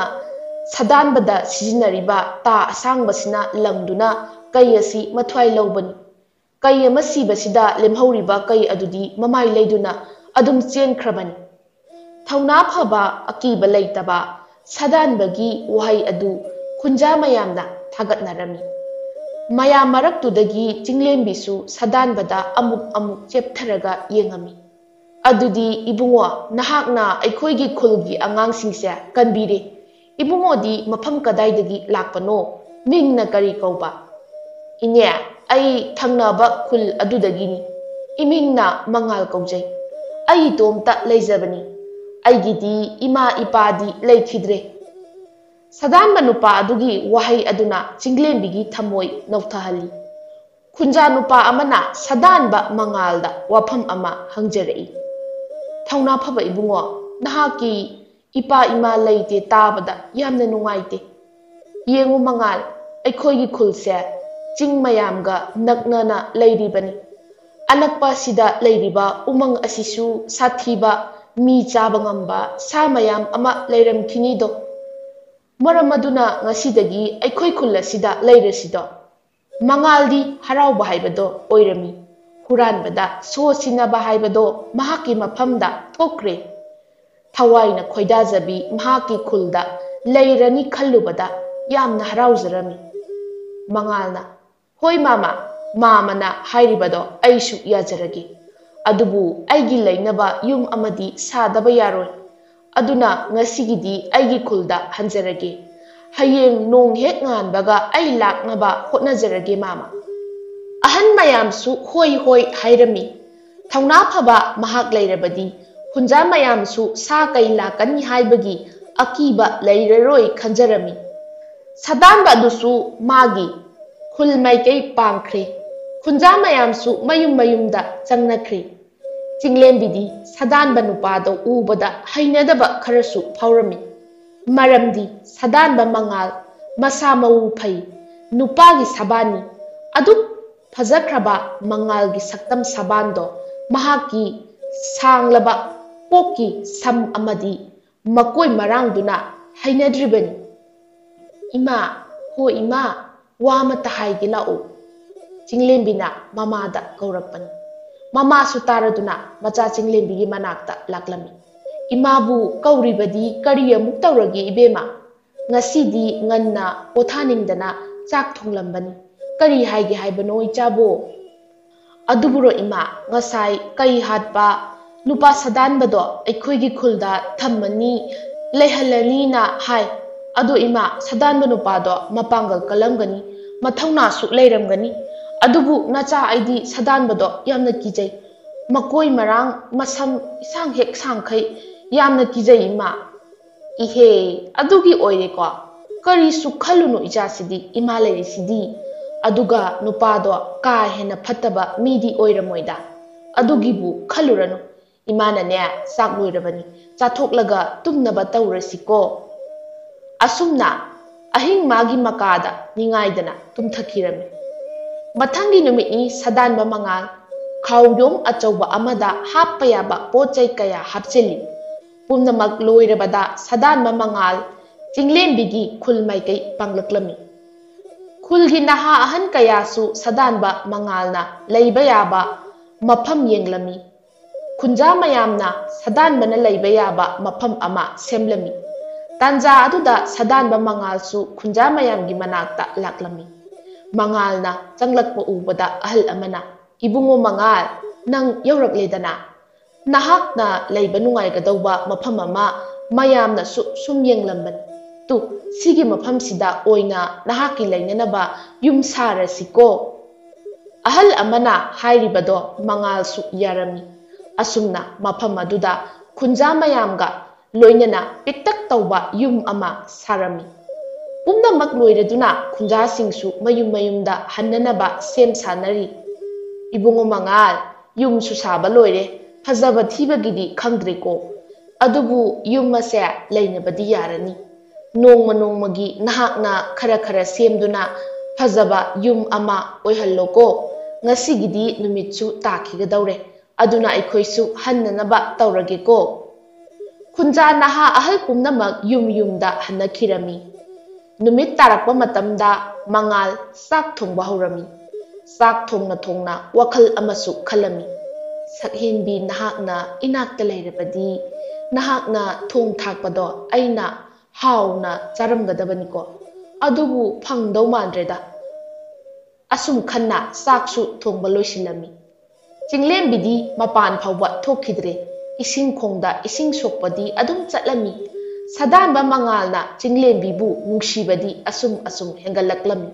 ꯁꯥꯗꯥꯟꯕꯗ ꯁꯤꯖꯤꯟꯅꯔꯤꯕ ꯇꯥ ꯑꯁꯥꯡꯕꯁꯤꯅ ꯂꯪꯗꯨꯅ ꯀꯩ ꯑꯁꯤ ꯃꯊ꯭ꯋꯥꯏ ꯂꯧꯕꯅꯤ꯫ ꯀꯩ ꯑꯃ ꯁꯤꯕꯁꯤꯗ ꯂꯦꯝꯍꯧꯔꯤꯕ ꯀꯩ ꯑꯗꯨꯗꯤ ꯃꯃꯥꯏ ꯂꯩꯗꯨꯅ ꯑꯗꯨꯝ ꯆꯦꯟꯈ꯭ꯔꯕꯅꯤ꯫ ꯊꯧꯅꯥ ꯐꯕ ꯑꯀꯤꯕ ꯂꯩꯇꯕ ꯁꯥꯗꯥꯟꯕꯒꯤ ꯋꯥꯍꯩ ꯑꯗꯨ ꯈꯨꯟꯖꯥ ꯃꯌꯥꯝꯅ ꯊꯥꯒꯠꯅꯔꯝꯃꯤ꯫ ꯃꯌꯥꯝ ꯃꯔꯛꯇꯨꯗꯒꯤ ꯆꯤꯡꯂꯦꯝꯕꯤꯁꯨ ꯁꯥꯗꯥꯟꯕꯗ ꯑꯃꯨꯛ ꯑꯃꯨꯛ ꯆꯦꯞꯊꯔꯒ ꯌꯦꯡꯉꯝꯃꯤ꯫ "ꯑꯗꯨꯗꯤ ꯏꯕꯨꯡꯉꯣ, ꯅꯍꯥꯛꯅ ꯑꯩꯈꯣꯏꯒꯤ ꯈꯨꯜꯒꯤ ꯑꯉꯥꯡꯁꯤꯡꯁꯦ ꯀꯟꯕꯤꯔꯦ꯫ ꯏꯕꯨꯡꯉꯣꯗꯤ ꯃꯐꯝ ꯀꯗꯥꯏꯗꯒꯤ ꯂꯥꯛꯄꯅꯣ? ꯃꯤꯡꯅ ꯀꯔꯤ ꯀꯧꯕ?" "ꯏꯅꯦ, ꯑꯩ ꯊꯪꯅꯕ ꯈꯨꯜ ꯑꯗꯨꯗꯒꯤꯅꯤ꯫ ꯏꯃꯤꯡꯅ ꯃꯉꯥꯜ ꯀꯧꯖꯩ꯫ ꯑꯩ ꯏꯇꯣꯝꯇ ꯂꯩꯖꯕꯅꯤ꯫ ꯑꯩꯒꯤꯗꯤ ꯏꯃꯥ ꯏꯄꯥꯗꯤ ꯂꯩꯈꯤꯗ꯭ꯔꯦ꯫" ꯁꯥꯗꯥꯟꯕ ꯅꯨꯄꯥ ꯑꯗꯨꯒꯤ ꯋꯥꯍꯩ ꯑꯗꯨꯅ ꯆꯤꯡꯂꯦꯝꯕꯤꯒꯤ ꯊꯃꯣꯏ ꯅꯧꯊꯍꯜꯂꯤ꯫ ꯈꯨꯟꯖꯥ ꯅꯨꯄꯥ ꯑꯃꯅ ꯁꯥꯗꯥꯟꯕ ꯃꯉꯥꯜꯗ ꯋꯥꯐꯝ ꯑꯃ ꯍꯪꯖꯔꯛꯏ꯫ "ꯊꯧꯅꯥ ꯐꯕ ꯏꯕꯨꯡꯉꯣ, ꯅꯍꯥꯛꯀꯤ ꯏꯄꯥ ꯏꯃꯥ ꯂꯩꯇꯦ ꯇꯥꯕꯗ ꯌꯥꯝꯅ ꯅꯨꯡꯉꯥꯏꯇꯦ꯫ ꯌꯦꯡꯉꯨ ꯃꯉꯥꯜ, ꯑꯩꯈꯣꯏꯒꯤ ꯈꯨꯜꯁꯦ ꯆꯤꯡ ꯃꯌꯥꯝꯒ ꯅꯛꯅꯅ ꯂꯩꯔꯤꯕꯅꯤ꯫ ꯑꯅꯛꯄ ꯑꯁꯤꯗ ꯂꯩꯔꯤꯕ ꯎꯃꯪ ꯑꯁꯤꯁꯨ ꯁꯥꯊꯤꯕ, ꯃꯤ ꯆꯥꯕ ꯉꯝꯕ ꯁꯥ ꯃꯌꯥꯝ ꯑꯃ ꯂꯩꯔꯝꯈꯤꯅꯤꯗꯣ꯫ ꯃꯔꯝ ꯑꯗꯨꯅ ꯉꯁꯤꯗꯒꯤ ꯑꯩꯈꯣꯏ ꯈꯨꯜ ꯑꯁꯤꯗ ꯂꯩꯔꯁꯤꯗꯣ꯫" ꯃꯉꯥꯜꯗꯤ ꯍꯔꯥꯎꯕ ꯍꯥꯏꯕꯗꯣ ꯑꯣꯏꯔꯝꯃꯤ꯫ ꯍꯨꯔꯥꯟꯕꯗ ꯁꯣ ꯁꯤꯟꯅꯕ ꯍꯥꯏꯕꯗꯣ ꯃꯍꯥꯛꯀꯤ ꯃꯐꯝꯗ ꯊꯣꯛꯈ꯭ꯔꯦ꯫ ꯊꯋꯥꯏꯅ ꯈꯣꯏꯗꯥꯖꯕꯤ ꯃꯍꯥꯛꯀꯤ ꯈꯨꯜꯗ ꯂꯩꯔꯅꯤ ꯈꯜꯂꯨꯕꯗ ꯌꯥꯝꯅ ꯍꯔꯥꯎꯖꯔꯝꯃꯤ꯫ ꯃꯉꯥꯜꯅ, "ꯍꯣꯏ ꯃꯥꯃ, ꯃꯥꯃꯅ ꯍꯥꯏꯔꯤꯕꯗꯣ ꯑꯩꯁꯨ ꯌꯥꯖꯔꯒꯦ꯫ ꯑꯗꯨꯕꯨ ꯑꯩꯒꯤ ꯂꯩꯅꯕ ꯌꯨꯝ ꯑꯃꯗꯤ ꯁꯥꯗꯕ ꯌꯥꯔꯣꯏ꯫ ꯑꯗꯨꯅ ꯉꯁꯤꯒꯤꯗꯤ ꯑꯩꯒꯤ ꯈꯨꯜꯗ ꯍꯟꯖꯔꯒꯦ꯫ ꯍꯌꯦꯡ ꯅꯣꯡ ꯍꯦꯛ ꯉꯥꯟꯕꯒ ꯑꯩ ꯂꯥꯛꯅꯕ ꯍꯣꯠꯅꯖꯔꯒꯦ ꯃꯥꯃ꯫" ꯑꯍꯟ ꯃꯌꯥꯝꯁꯨ ꯍꯣꯏ ꯍꯣꯏ ꯍꯥꯏꯔꯝꯃꯤ꯫ ꯊꯧꯅꯥ ꯐꯕ ꯃꯍꯥꯛ ꯂꯩꯔꯕꯗꯤ ꯈꯨꯟꯖꯥ ꯃꯌꯥꯝꯁꯨ ꯁꯥ ꯀꯩ ꯂꯥꯛꯀꯅꯤ ꯍꯥꯏꯕꯒꯤ ꯑꯀꯤꯕ ꯂꯩꯔꯔꯣꯏ ꯈꯟꯖꯔꯝꯃꯤ꯫ ꯁꯥꯗꯥꯟꯕ ꯑꯗꯨꯁꯨ ꯃꯥꯒꯤ ꯈꯨꯜ ꯃꯥꯏꯀꯩ ꯄꯥꯡꯈ꯭ꯔꯦ꯫ ꯈꯨꯟꯖꯥ ꯃꯌꯥꯝꯁꯨ ꯃꯌꯨꯝ ꯃꯌꯨꯝꯗ ꯆꯪꯅꯈ꯭ꯔꯦ꯫ ꯆꯤꯡꯂꯦꯝꯕꯤꯗꯤ ꯁꯥꯗꯥꯟꯕ ꯅꯨꯄꯥꯗꯣ ꯎꯕꯗ ꯍꯩꯅꯗꯕ ꯈꯔꯁꯨ ꯐꯥꯎꯔꯝꯃꯤ꯫ ꯃꯔꯝꯗꯤ ꯁꯥꯗꯥꯟꯕ ꯃꯉꯥꯜ ꯃꯁꯥ ꯃꯎ ꯐꯩ, ꯅꯨꯄꯥꯒꯤ ꯁꯥꯕꯥꯟꯅꯤ꯫ ꯑꯗꯨꯛ ꯐꯖꯈ꯭ꯔꯕ ꯃꯉꯥꯜꯒꯤ ꯁꯛꯇꯝ ꯁꯥꯕꯥꯟꯗꯣ ꯃꯍꯥꯛꯀꯤ ꯁꯥꯡꯂꯕ ꯀꯣꯛꯀꯤ ꯁꯝ ꯑꯃꯗꯤ ꯃꯀꯣꯏ ꯃꯔꯥꯡꯗꯨꯅ ꯍꯩꯅꯗ꯭ꯔꯤꯕꯅꯤ꯫ "ꯏꯃꯥ, ꯍꯣ ꯏꯃꯥ, ꯋꯥ ꯑꯃꯇ ꯍꯥꯏꯒꯦ ꯂꯥꯛꯎ꯫" ꯆꯤꯡꯂꯦꯝꯕꯤꯅ ꯃꯃꯥꯗ ꯀꯧꯔꯛꯄꯅꯤ꯫ ꯃꯃꯥꯁꯨ ꯇꯥꯔꯗꯨꯅ ꯃꯆꯥ ꯆꯤꯡꯂꯦꯝꯕꯤꯒꯤ ꯃꯅꯥꯛꯇ ꯂꯥꯛꯂꯝꯃꯤ꯫ "ꯏꯃꯥꯕꯨ ꯀꯧꯔꯤꯕꯗꯤ ꯀꯔꯤ ꯑꯃꯨꯛ ꯇꯧꯔꯒꯦ ꯏꯕꯦꯝꯃ? ꯉꯁꯤꯗꯤ ꯉꯟꯅ ꯄꯣꯊꯥꯅꯤꯡꯗꯅ ꯆꯥꯛ ꯊꯣꯡꯂꯝꯕꯅꯤ꯫ ꯀꯔꯤ ꯍꯥꯏꯒꯦ ꯍꯥꯏꯕꯅꯣ ꯏꯆꯥꯕꯣ?" "ꯑꯗꯨꯕꯨꯔꯣ ꯏꯃꯥ, ꯉꯁꯥꯏ ꯀꯩ ꯍꯥꯠꯄ ꯅꯨꯄꯥ ꯁꯥꯗꯥꯟꯕꯗꯣ ꯑꯩꯈꯣꯏꯒꯤ ꯈꯨꯜꯗ ꯊꯝꯃꯅꯤ, ꯂꯩꯍꯜꯂꯅꯤꯅ ꯍꯥꯏ꯫ ꯑꯗꯣ ꯏꯃꯥ, ꯁꯥꯗꯥꯟꯕ ꯅꯨꯄꯥꯗꯣ ꯃꯄꯥꯡꯒꯜ ꯀꯜꯂꯝꯒꯅꯤ, ꯃꯊꯧꯅꯥꯁꯨ ꯂꯩꯔꯝꯒꯅꯤ꯫ ꯑꯗꯨꯕꯨ ꯅꯆꯥ, ꯑꯩꯗꯤ ꯁꯥꯗꯥꯟꯕꯗꯣ ꯌꯥꯝꯅ ꯀꯤꯖꯩ꯫ ꯃꯀꯣꯏ ꯃꯔꯥꯡ, ꯃꯁꯝ ꯏꯁꯥꯡ ꯍꯦꯛ ꯁꯥꯡꯈꯩ, ꯌꯥꯝꯅ ꯀꯤꯖꯩ ꯏꯃꯥ꯫" "ꯏꯍꯦ, ꯑꯗꯨꯒꯤ ꯑꯣꯏꯔꯦꯀꯣ꯫ ꯀꯔꯤꯁꯨ ꯈꯜꯂꯨꯅꯨ ꯏꯆꯥꯁꯤꯗꯤ, ꯏꯃꯥ ꯂꯩꯔꯤꯁꯤꯗꯤ꯫ ꯑꯗꯨꯒ ꯅꯨꯄꯥꯗꯣ ꯀꯥ ꯍꯦꯟꯅ ꯐꯠꯇꯕ ꯃꯤꯗꯤ ꯑꯣꯏꯔꯝꯃꯣꯏꯗ꯫ ꯑꯗꯨꯒꯤꯕꯨ ꯈꯜꯂꯨꯔꯅꯨ꯫ ꯏꯃꯥꯅꯅꯦ, ꯆꯥꯛ ꯂꯣꯏꯔꯕꯅꯤ, ꯆꯥꯊꯣꯛꯂꯒ ꯇꯨꯝꯅꯕ ꯇꯧꯔꯁꯤꯀꯣ꯫" ꯑꯁꯨꯝꯅ ꯑꯍꯤꯡ ꯃꯥꯒꯤ ꯃꯀꯥꯗ ꯅꯤꯡꯉꯥꯏꯗꯅ ꯇꯨꯝꯊꯈꯤꯔꯝꯃꯤ꯫ ꯃꯊꯪꯒꯤ ꯅꯨꯃꯤꯠꯅꯤ ꯁꯥꯗꯥꯟꯕ ꯃꯉꯥꯜ ꯈꯥꯎꯌꯣꯝ ꯑꯆꯧꯕ ꯑꯃꯗ ꯍꯥꯞꯄ ꯌꯥꯕ ꯄꯣꯠ ꯆꯩ ꯀꯌꯥ ꯍꯥꯞꯆꯤꯜꯂꯤ꯫ ꯄꯨꯝꯅꯃꯛ ꯂꯣꯏꯔꯕꯗ ꯁꯥꯗꯥꯟꯕ ꯃꯉꯥꯜ ꯆꯤꯡꯂꯦꯝꯕꯤꯒꯤ ꯈꯨꯜ ꯃꯥꯏꯀꯩ ꯄꯥꯡꯂꯛꯂꯝꯃꯤ꯫ ꯈꯨꯜꯒꯤ ꯅꯍꯥ ꯑꯍꯟ ꯀꯌꯥꯁꯨ ꯁꯥꯗꯥꯟꯕ ꯃꯉꯥꯜꯅ ꯂꯩꯕ ꯌꯥꯕ ꯃꯐꯝ ꯌꯦꯡꯂꯝꯃꯤ꯫ ꯈꯨꯟꯖꯥ ꯃꯌꯥꯝꯅ ꯁꯥꯗꯥꯟꯕꯅ ꯂꯩꯕ ꯌꯥꯕ ꯃꯐꯝ ꯑꯃ ꯁꯦꯝꯂꯝꯃꯤ꯫ ꯇꯥꯟꯖꯥ ꯑꯗꯨꯗ ꯁꯥꯗꯥꯟꯕ ꯃꯉꯥꯜꯁꯨ ꯈꯨꯟꯖꯥ ꯃꯌꯥꯝꯒꯤ ꯃꯅꯥꯛꯇ ꯂꯥꯛꯂꯝꯃꯤ꯫ ꯃꯉꯥꯜꯅ ꯆꯪꯂꯛꯄ ꯎꯕꯗ ꯑꯍꯜ ꯑꯃꯅ, "ꯏꯕꯨꯡꯉꯣ ꯃꯉꯥꯜ, ꯅꯪ ꯌꯧꯔꯛꯂꯦꯗꯅ꯫ ꯅꯍꯥꯛꯅ ꯂꯩꯕ ꯅꯨꯡꯉꯥꯏꯒꯗꯧꯕ ꯃꯐꯝ ꯑꯃ ꯃꯌꯥꯝꯅꯁꯨ ꯁꯨꯝ ꯌꯦꯡꯂꯝꯕꯅꯤ꯫ ꯇꯨ, ꯁꯤꯒꯤ ꯃꯐꯝꯁꯤꯗ ꯑꯣꯏꯅ ꯅꯍꯥꯛꯀꯤ ꯂꯩꯅꯅꯕ ꯌꯨꯝ ꯁꯥꯔꯁꯤꯀꯣ?" ꯑꯍꯜ ꯑꯃꯅ ꯍꯥꯏꯔꯤꯕꯗꯣ ꯃꯉꯥꯜꯁꯨ ꯌꯥꯔꯝꯃꯤ꯫ ꯑꯁꯨꯝꯅ ꯃꯐꯝ ꯑꯗꯨꯗ ꯈꯨꯟꯖꯥ ꯃꯌꯥꯝꯒ ꯂꯣꯏꯅꯅ ꯄꯤꯛꯇꯛ ꯇꯧꯕ ꯌꯨꯝ ꯑꯃ ꯁꯥꯔꯝꯃꯤ꯫ ꯄꯨꯝꯅꯃꯛ ꯂꯣꯏꯔꯗꯨꯅ ꯈꯨꯟꯖꯥꯁꯤꯡꯁꯨ ꯃꯌꯨꯝ ꯃꯌꯨꯝꯗ ꯍꯟꯅꯅꯕ ꯁꯦꯝ ꯁꯥꯅꯔꯤ꯫ "ꯏꯕꯨꯡꯉꯣ ꯃꯉꯥꯜ, ꯌꯨꯝꯁꯨ ꯁꯥꯕ ꯂꯣꯏꯔꯦ, ꯐꯖꯕ ꯊꯤꯕꯒꯤꯗꯤ ꯈꯪꯗ꯭ꯔꯦꯀꯣ꯫ ꯑꯗꯨꯕꯨ ꯌꯨꯝ ꯑꯁꯦ ꯂꯩꯅꯕꯗꯤ ꯌꯥꯔꯅꯤ꯫ ꯅꯣꯡꯃ ꯅꯣꯡꯃꯒꯤ ꯅꯍꯥꯛꯅ ꯈꯔ ꯈꯔ ꯁꯦꯝꯗꯨꯅ ꯐꯖꯕ ꯌꯨꯝ ꯑꯃ ꯑꯣꯏꯍꯜꯂꯣꯀꯣ꯫ ꯉꯁꯤꯒꯤꯗꯤ ꯅꯨꯃꯤꯠꯁꯨ ꯇꯥꯈꯤꯒꯗꯧꯔꯦ, ꯑꯗꯨꯅ ꯑꯩꯈꯣꯏꯁꯨ ꯍꯟꯅꯅꯕ ꯇꯧꯔꯒꯦꯀꯣ꯫" ꯈꯨꯟꯖꯥ ꯅꯍꯥ ꯑꯍꯜ ꯄꯨꯝꯅꯃꯛ ꯌꯨꯝ ꯌꯨꯝꯗ ꯍꯟꯅꯈꯤꯔꯝꯃꯤ꯫ ꯅꯨꯃꯤꯠ ꯇꯥꯔꯛꯄ ꯃꯇꯝꯗ ꯃꯉꯥꯜ ꯆꯥꯛ ꯊꯣꯡꯕ ꯍꯧꯔꯝꯃꯤ꯫ ꯆꯥꯛ ꯊꯣꯡꯅ ꯊꯣꯡꯅ ꯋꯥꯈꯜ ꯑꯃꯁꯨ ꯈꯜꯂꯝꯃꯤ꯫ "ꯁꯛꯍꯦꯟꯕꯤ, ꯅꯍꯥꯛꯅ ꯏꯅꯥꯛꯇ ꯂꯩꯔꯕꯗꯤ ꯅꯍꯥꯛꯅ ꯊꯣꯡ ꯊꯥꯛꯄꯗꯣ ꯑꯩꯅ ꯍꯥꯎꯅ ꯆꯥꯔꯝꯒꯗꯕꯅꯤꯀꯣ꯫ ꯑꯗꯨꯕꯨ ꯐꯪꯗꯧ ꯃꯥꯟꯗ꯭ꯔꯦꯗ꯫" ꯑꯁꯨꯝ ꯈꯟꯅ ꯆꯥꯛꯁꯨ ꯊꯣꯡꯕ ꯂꯣꯏꯁꯤꯜꯂꯝꯃꯤ꯫ ꯆꯤꯡꯂꯦꯝꯕꯤꯗꯤ ꯃꯄꯥꯟ ꯐꯥꯎꯕ ꯊꯣꯛꯈꯤꯗ꯭ꯔꯦ꯫ ꯏꯁꯤꯡ ꯈꯣꯡꯗ ꯏꯁꯤꯡ ꯁꯣꯛꯄꯗꯤ ꯑꯗꯨꯝ ꯆꯠꯂꯝꯃꯤ꯫ ꯁꯥꯗꯥꯟꯕ ꯃꯉꯥꯜꯅ ꯆꯤꯡꯂꯦꯝꯕꯤꯕꯨ ꯅꯨꯡꯁꯤꯕꯗꯤ ꯑꯁꯨꯝ ꯑꯁꯨꯝ ꯍꯦꯟꯒꯠꯂꯛꯂꯝꯃꯤ꯫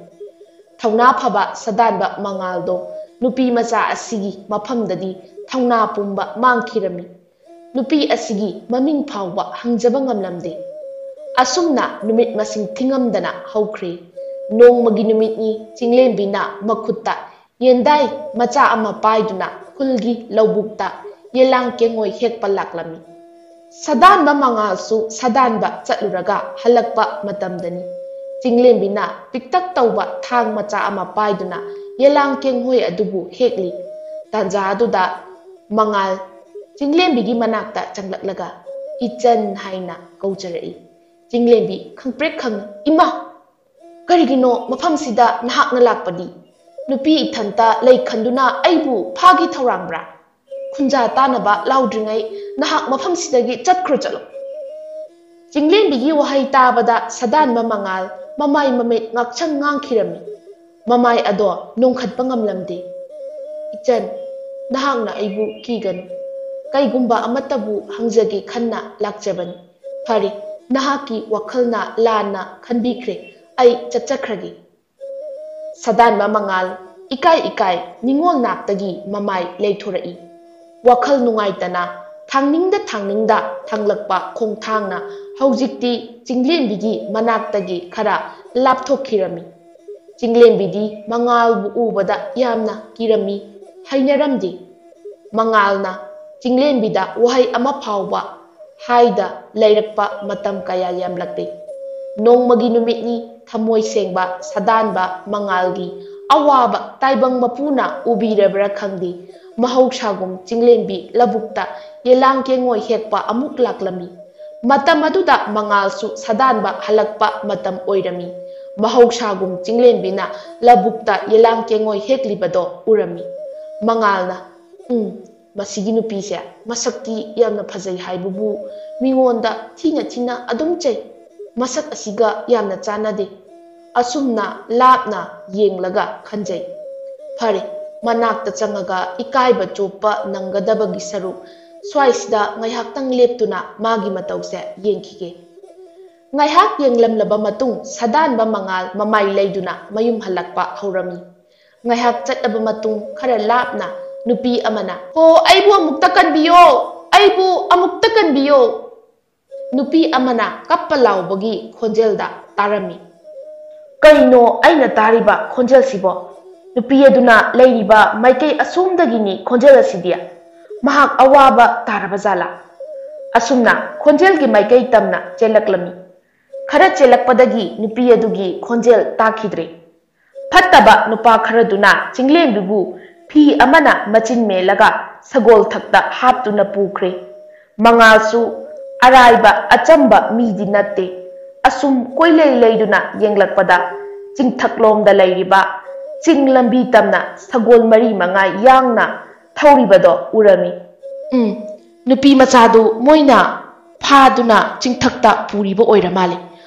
ꯊꯧꯅꯥ ꯐꯕ ꯁꯥꯗꯥꯟꯕ ꯃꯉꯥꯜꯗꯣ ꯅꯨꯄꯤ ꯃꯆꯥ ꯑꯁꯤꯒꯤ ꯃꯐꯝꯗꯗꯤ ꯊꯧꯅꯥ ꯄꯨꯝꯕ ꯃꯥꯡꯈꯤꯔꯝꯃꯤ꯫ ꯅꯨꯄꯤ ꯑꯁꯤꯒꯤ ꯃꯃꯤꯡ ꯐꯥꯎꯕ ꯍꯪꯖꯕ ꯉꯝꯂꯝꯗꯦ꯫ ꯑꯁꯨꯝꯅ ꯅꯨꯃꯤꯠ ꯃꯁꯤꯡ ꯊꯤꯉꯝꯗꯅ ꯍꯧꯈ꯭ꯔꯦ꯫ ꯅꯣꯡꯃꯒꯤ ꯅꯨꯃꯤꯠꯅꯤ, ꯆꯤꯡꯂꯦꯝꯕꯤꯅ ꯃꯈꯨꯠꯇ ꯌꯦꯟꯗꯥꯏ ꯃꯆꯥ ꯑꯃ ꯄꯥꯏꯗꯨꯅ ꯈꯨꯜꯒꯤ ꯂꯧꯕꯨꯛꯇ ꯌꯦꯂꯥꯡ ꯀꯦꯡꯉꯣꯏ ꯍꯦꯛꯄ ꯂꯥꯛꯂꯝꯃꯤ꯫ ꯁꯥꯗꯥꯟꯕ ꯃꯉꯥꯜꯁꯨ ꯁꯥꯗꯥꯟꯕ ꯆꯠꯂꯨꯔꯒ ꯍꯜꯂꯛꯄ ꯃꯇꯝꯗꯅꯤ꯫ ꯆꯤꯡꯂꯦꯝꯕꯤꯅ ꯄꯤꯛꯇꯛ ꯇꯧꯕ ꯊꯥꯡ ꯃꯆꯥ ꯑꯃ ꯄꯥꯏꯗꯨꯅ ꯌꯦꯂꯥꯡ ꯀꯦꯡꯉꯣꯏ ꯑꯗꯨꯕꯨ ꯍꯦꯛꯂꯤ꯫ ꯇꯥꯟꯖꯥ ꯑꯗꯨꯗ ꯃꯉꯥꯜ ꯆꯤꯡꯂꯦꯝꯕꯤꯒꯤ ꯃꯅꯥꯛꯇ ꯆꯪꯂꯛꯂꯒ "ꯏꯆꯟ" ꯍꯥꯏꯅ ꯀꯧꯖꯔꯛꯏ꯫ ꯆꯤꯡꯂꯦꯝꯕꯤ ꯈꯪꯄ꯭ꯔꯦꯛ ꯈꯪꯏ꯫ "ꯏꯃꯥ!" "ꯀꯔꯤꯒꯤꯅꯣ ꯃꯐꯝꯁꯤꯗ ꯅꯍꯥꯛꯅ ꯂꯥꯛꯄꯗꯤ? ꯅꯨꯄꯤ ꯏꯊꯟꯇ ꯂꯩ ꯈꯟꯗꯨꯅ ꯑꯩꯕꯨ ꯐꯥꯒꯤ ꯊꯧꯔꯥꯡꯕ꯭ꯔꯥ? ꯈꯨꯟꯖꯥ ꯇꯥꯅꯕ ꯂꯥꯎꯗ꯭ꯔꯤꯉꯩ ꯅꯍꯥꯛ ꯃꯐꯝꯁꯤꯗꯒꯤ ꯆꯠꯈ꯭ꯔꯣ, ꯆꯠꯂꯣ!" ꯆꯤꯡꯂꯦꯝꯕꯤꯒꯤ ꯋꯥꯍꯩ ꯇꯥꯕꯗ ꯁꯥꯗꯥꯟꯕ ꯃꯉꯥꯜ ꯃꯃꯥꯏ ꯃꯃꯤꯠ ꯉꯥꯛꯁꯪ ꯉꯥꯡꯈꯤꯔꯝꯃꯤ꯫ ꯃꯃꯥꯏ ꯑꯗꯣ ꯅꯣꯡꯈꯠꯄ ꯉꯝꯂꯝꯗꯦ꯫ "ꯏꯆꯟ, ꯅꯍꯥꯛꯅ ꯑꯩꯕꯨ ꯀꯤꯒꯅꯨ꯫ ꯀꯩꯒꯨꯝꯕ ꯑꯃꯠꯇꯕꯨ ꯍꯪꯖꯒꯦ ꯈꯟꯅ ꯂꯥꯛꯆꯕꯅꯤ꯫ ꯐꯔꯦ, ꯅꯍꯥꯛꯀꯤ ꯋꯥꯈꯜꯅ ꯂꯥꯟꯅ ꯈꯟꯕꯤꯈ꯭ꯔꯦ꯫ ꯑꯩ ꯆꯠꯆꯈ꯭ꯔꯒꯦ꯫" ꯁꯥꯗꯥꯟꯕ ꯃꯉꯥꯜ ꯏꯀꯥꯏ ꯏꯀꯥꯏ ꯅꯤꯡꯉꯣꯜ ꯅꯥꯛꯇꯒꯤ ꯃꯃꯥꯏ ꯂꯩꯊꯣꯔꯛꯏ꯫ ꯋꯥꯈꯜ ꯅꯨꯡꯉꯥꯏꯇꯅ ꯊꯥꯡꯅꯤꯡꯗ ꯊꯥꯡꯅꯤꯡꯗ ꯊꯥꯡꯂꯛꯄ ꯈꯣꯡꯊꯥꯡꯅ ꯍꯧꯖꯤꯛꯇꯤ ꯆꯤꯡꯂꯦꯝꯕꯤꯒꯤ ꯃꯅꯥꯛꯇꯒꯤ ꯈꯔ ꯂꯥꯞꯊꯣꯛꯈꯤꯔꯝꯃꯤ꯫ ꯆꯤꯡꯂꯦꯝꯕꯤꯗꯤ ꯃꯉꯥꯜꯕꯨ ꯎꯕꯗ ꯌꯥꯝꯅ ꯀꯤꯔꯝꯃꯤ, ꯍꯩꯅꯔꯝꯗꯦ꯫ ꯃꯉꯥꯜꯅ ꯆꯤꯡꯂꯦꯝꯕꯤꯗ ꯋꯥꯍꯩ ꯑꯃ ꯐꯥꯎꯕ ꯍꯥꯏꯗ ꯂꯩꯔꯛꯄ ꯃꯇꯝ ꯀꯌꯥ ꯌꯥꯝꯂꯛꯂꯦ꯫ ꯅꯣꯡꯃꯒꯤ ꯅꯨꯃꯤꯠꯅꯤ, ꯊꯃꯣꯏ ꯁꯦꯡꯕ ꯁꯥꯗꯥꯟꯕ ꯃꯉꯥꯜꯒꯤ ꯑꯋꯥꯕ ꯇꯥꯏꯕꯪ ꯃꯄꯨꯅ ꯎꯕꯤꯔꯕ꯭ꯔꯥ ꯈꯪꯗꯦ, ꯃꯍꯧꯁꯥꯒꯨꯝ ꯆꯤꯡꯂꯦꯝꯕꯤ ꯂꯧꯕꯨꯛꯇ ꯌꯦꯂꯥꯡ ꯀꯦꯡꯉꯣꯏ ꯍꯦꯛꯄ ꯑꯃꯨꯛ ꯂꯥꯛꯂꯝꯃꯤ꯫ ꯃꯇꯝ ꯑꯗꯨꯗ ꯃꯉꯥꯜꯁꯨ ꯁꯥꯗꯥꯟꯕ ꯍꯜꯂꯛꯄ ꯃꯇꯝ ꯑꯣꯏꯔꯝꯃꯤ꯫ ꯃꯍꯧꯁꯥꯒꯨꯝ ꯆꯤꯡꯂꯦꯝꯕꯤꯅ ꯂꯧꯕꯨꯛꯇ ꯌꯦꯂꯥꯡ ꯀꯦꯡꯉꯣꯏ ꯍꯦꯛꯂꯤꯕꯗꯣ ꯎꯔꯝꯃꯤ꯫ ꯃꯉꯥꯜꯅ, "ꯎꯝ, ꯃꯁꯤꯒꯤ ꯅꯨꯄꯤꯁꯦ ꯃꯁꯛꯇꯤ ꯌꯥꯝꯅ ꯐꯖꯩ ꯍꯥꯏꯕꯕꯨ ꯃꯤꯉꯣꯟꯗ ꯊꯤꯅ ꯊꯤꯅ ꯑꯗꯨꯝ ꯆꯩ꯫ ꯃꯁꯛ ꯑꯁꯤꯒ ꯌꯥꯝꯅ ꯆꯥꯟꯅꯗꯦ꯫ ꯑꯁꯨꯝꯅ ꯂꯥꯞꯅ ꯌꯦꯡꯂꯒ ꯈꯟꯖꯩ꯫ ꯐꯔꯦ, ꯃꯅꯥꯛꯇ ꯆꯪꯉꯒ ꯏꯀꯥꯏꯕ ꯆꯣꯞꯄ ꯅꯪꯒꯗꯕꯒꯤ ꯁꯔꯨꯛ ꯁ꯭ꯋꯥꯏꯁꯤꯗ ꯉꯥꯏꯍꯥꯛꯇꯪ ꯂꯦꯞꯇꯨꯅ ꯃꯥꯒꯤ ꯃꯇꯧꯁꯦ ꯌꯦꯡꯈꯤꯒꯦ꯫" ꯉꯥꯏꯍꯥꯛ ꯌꯦꯡꯂꯝꯂꯕ ꯃꯇꯨꯡ ꯁꯥꯗꯥꯟꯕ ꯃꯉꯥꯜ ꯃꯃꯥꯏ ꯂꯩꯗꯨꯅ ꯃꯌꯨꯝ ꯍꯜꯂꯛꯄ ꯍꯧꯔꯝꯃꯤ꯫ ꯉꯥꯏꯍꯥꯛ ꯆꯠꯂꯕ ꯃꯇꯨꯡ ꯈꯔ ꯂꯥꯞꯅ ꯅꯨꯄꯤ ꯑꯃꯅ, "ꯍꯣ, ꯑꯩꯕꯨ ꯑꯃꯨꯛꯇ ꯀꯟꯕꯤꯌꯣ! ꯑꯩꯕꯨ ꯑꯃꯨꯛꯇ ꯀꯟꯕꯤꯌꯣ!" ꯅꯨꯄꯤ ꯑꯃꯅ ꯀꯞꯄ ꯂꯥꯎꯕꯒꯤ ꯈꯣꯟꯖꯦꯜꯗ ꯇꯥꯔꯝꯃꯤ꯫ "ꯀꯩꯅꯣ ꯑꯩꯅ ꯇꯥꯔꯤꯕ ꯈꯣꯟꯖꯦꯜꯁꯤꯕꯣ? ꯅꯨꯄꯤ ꯑꯗꯨꯅ ꯂꯩꯔꯤꯕ ꯃꯥꯏꯀꯩ ꯑꯁꯣꯝꯗꯒꯤꯅꯤ ꯈꯣꯟꯖꯦꯜ ꯑꯁꯤꯗꯤ꯫ ꯃꯍꯥꯛ ꯑꯋꯥꯕ ꯇꯥꯔꯕ ꯖꯥꯠꯂꯥ?" ꯑꯁꯨꯝꯅ ꯈꯣꯟꯖꯦꯜꯒꯤ ꯃꯥꯏꯀꯩ ꯇꯝꯅ ꯆꯦꯜꯂꯛꯂꯝꯃꯤ꯫ ꯈꯔ ꯆꯦꯜꯂꯛꯄꯗꯒꯤ ꯅꯨꯄꯤ ꯑꯗꯨꯒꯤ ꯈꯣꯟꯖꯦꯜ ꯇꯥꯈꯤꯗ꯭ꯔꯦ꯫ ꯐꯠꯇꯕ ꯅꯨꯄꯥ ꯈꯔꯗꯨꯅ ꯆꯤꯡꯂꯦꯝꯕꯤꯕꯨ ꯐꯤ ꯑꯃꯅ ꯃꯆꯤꯟ ꯃꯦꯜꯂꯒ ꯁꯒꯣꯜ ꯊꯛꯇ ꯍꯥꯞꯇꯨꯅ ꯄꯨꯈ꯭ꯔꯦ꯫ ꯃꯉꯥꯜꯁꯨ ꯑꯔꯥꯏꯕ ꯑꯆꯝꯕ ꯃꯤꯗꯤ ꯅꯠꯇꯦ꯫ ꯑꯁꯨꯝ ꯀꯣꯏꯂꯩ ꯂꯩꯗꯨꯅ ꯌꯦꯡꯂꯛꯄꯗ ꯆꯤꯡꯊꯛꯂꯣꯝꯗ ꯂꯩꯔꯤꯕ ꯆꯤꯡ ꯂꯝꯕꯤ ꯇꯝꯅ ꯁꯒꯣꯜ ꯃꯔꯤ ꯃꯉꯥ ꯌꯥꯡꯅ ꯊꯧꯔꯤꯕꯗꯣ ꯎꯔꯝꯃꯤ꯫ ꯎꯝ, ꯅꯨꯄꯤ ꯃꯆꯥꯗꯨ ꯃꯣꯏꯅ ꯐꯥꯗꯨꯅ ꯆꯤꯡꯊꯛꯇ ꯄꯨꯔꯤꯕ ꯑꯣꯏꯔ ꯃꯥꯜꯂꯦ꯫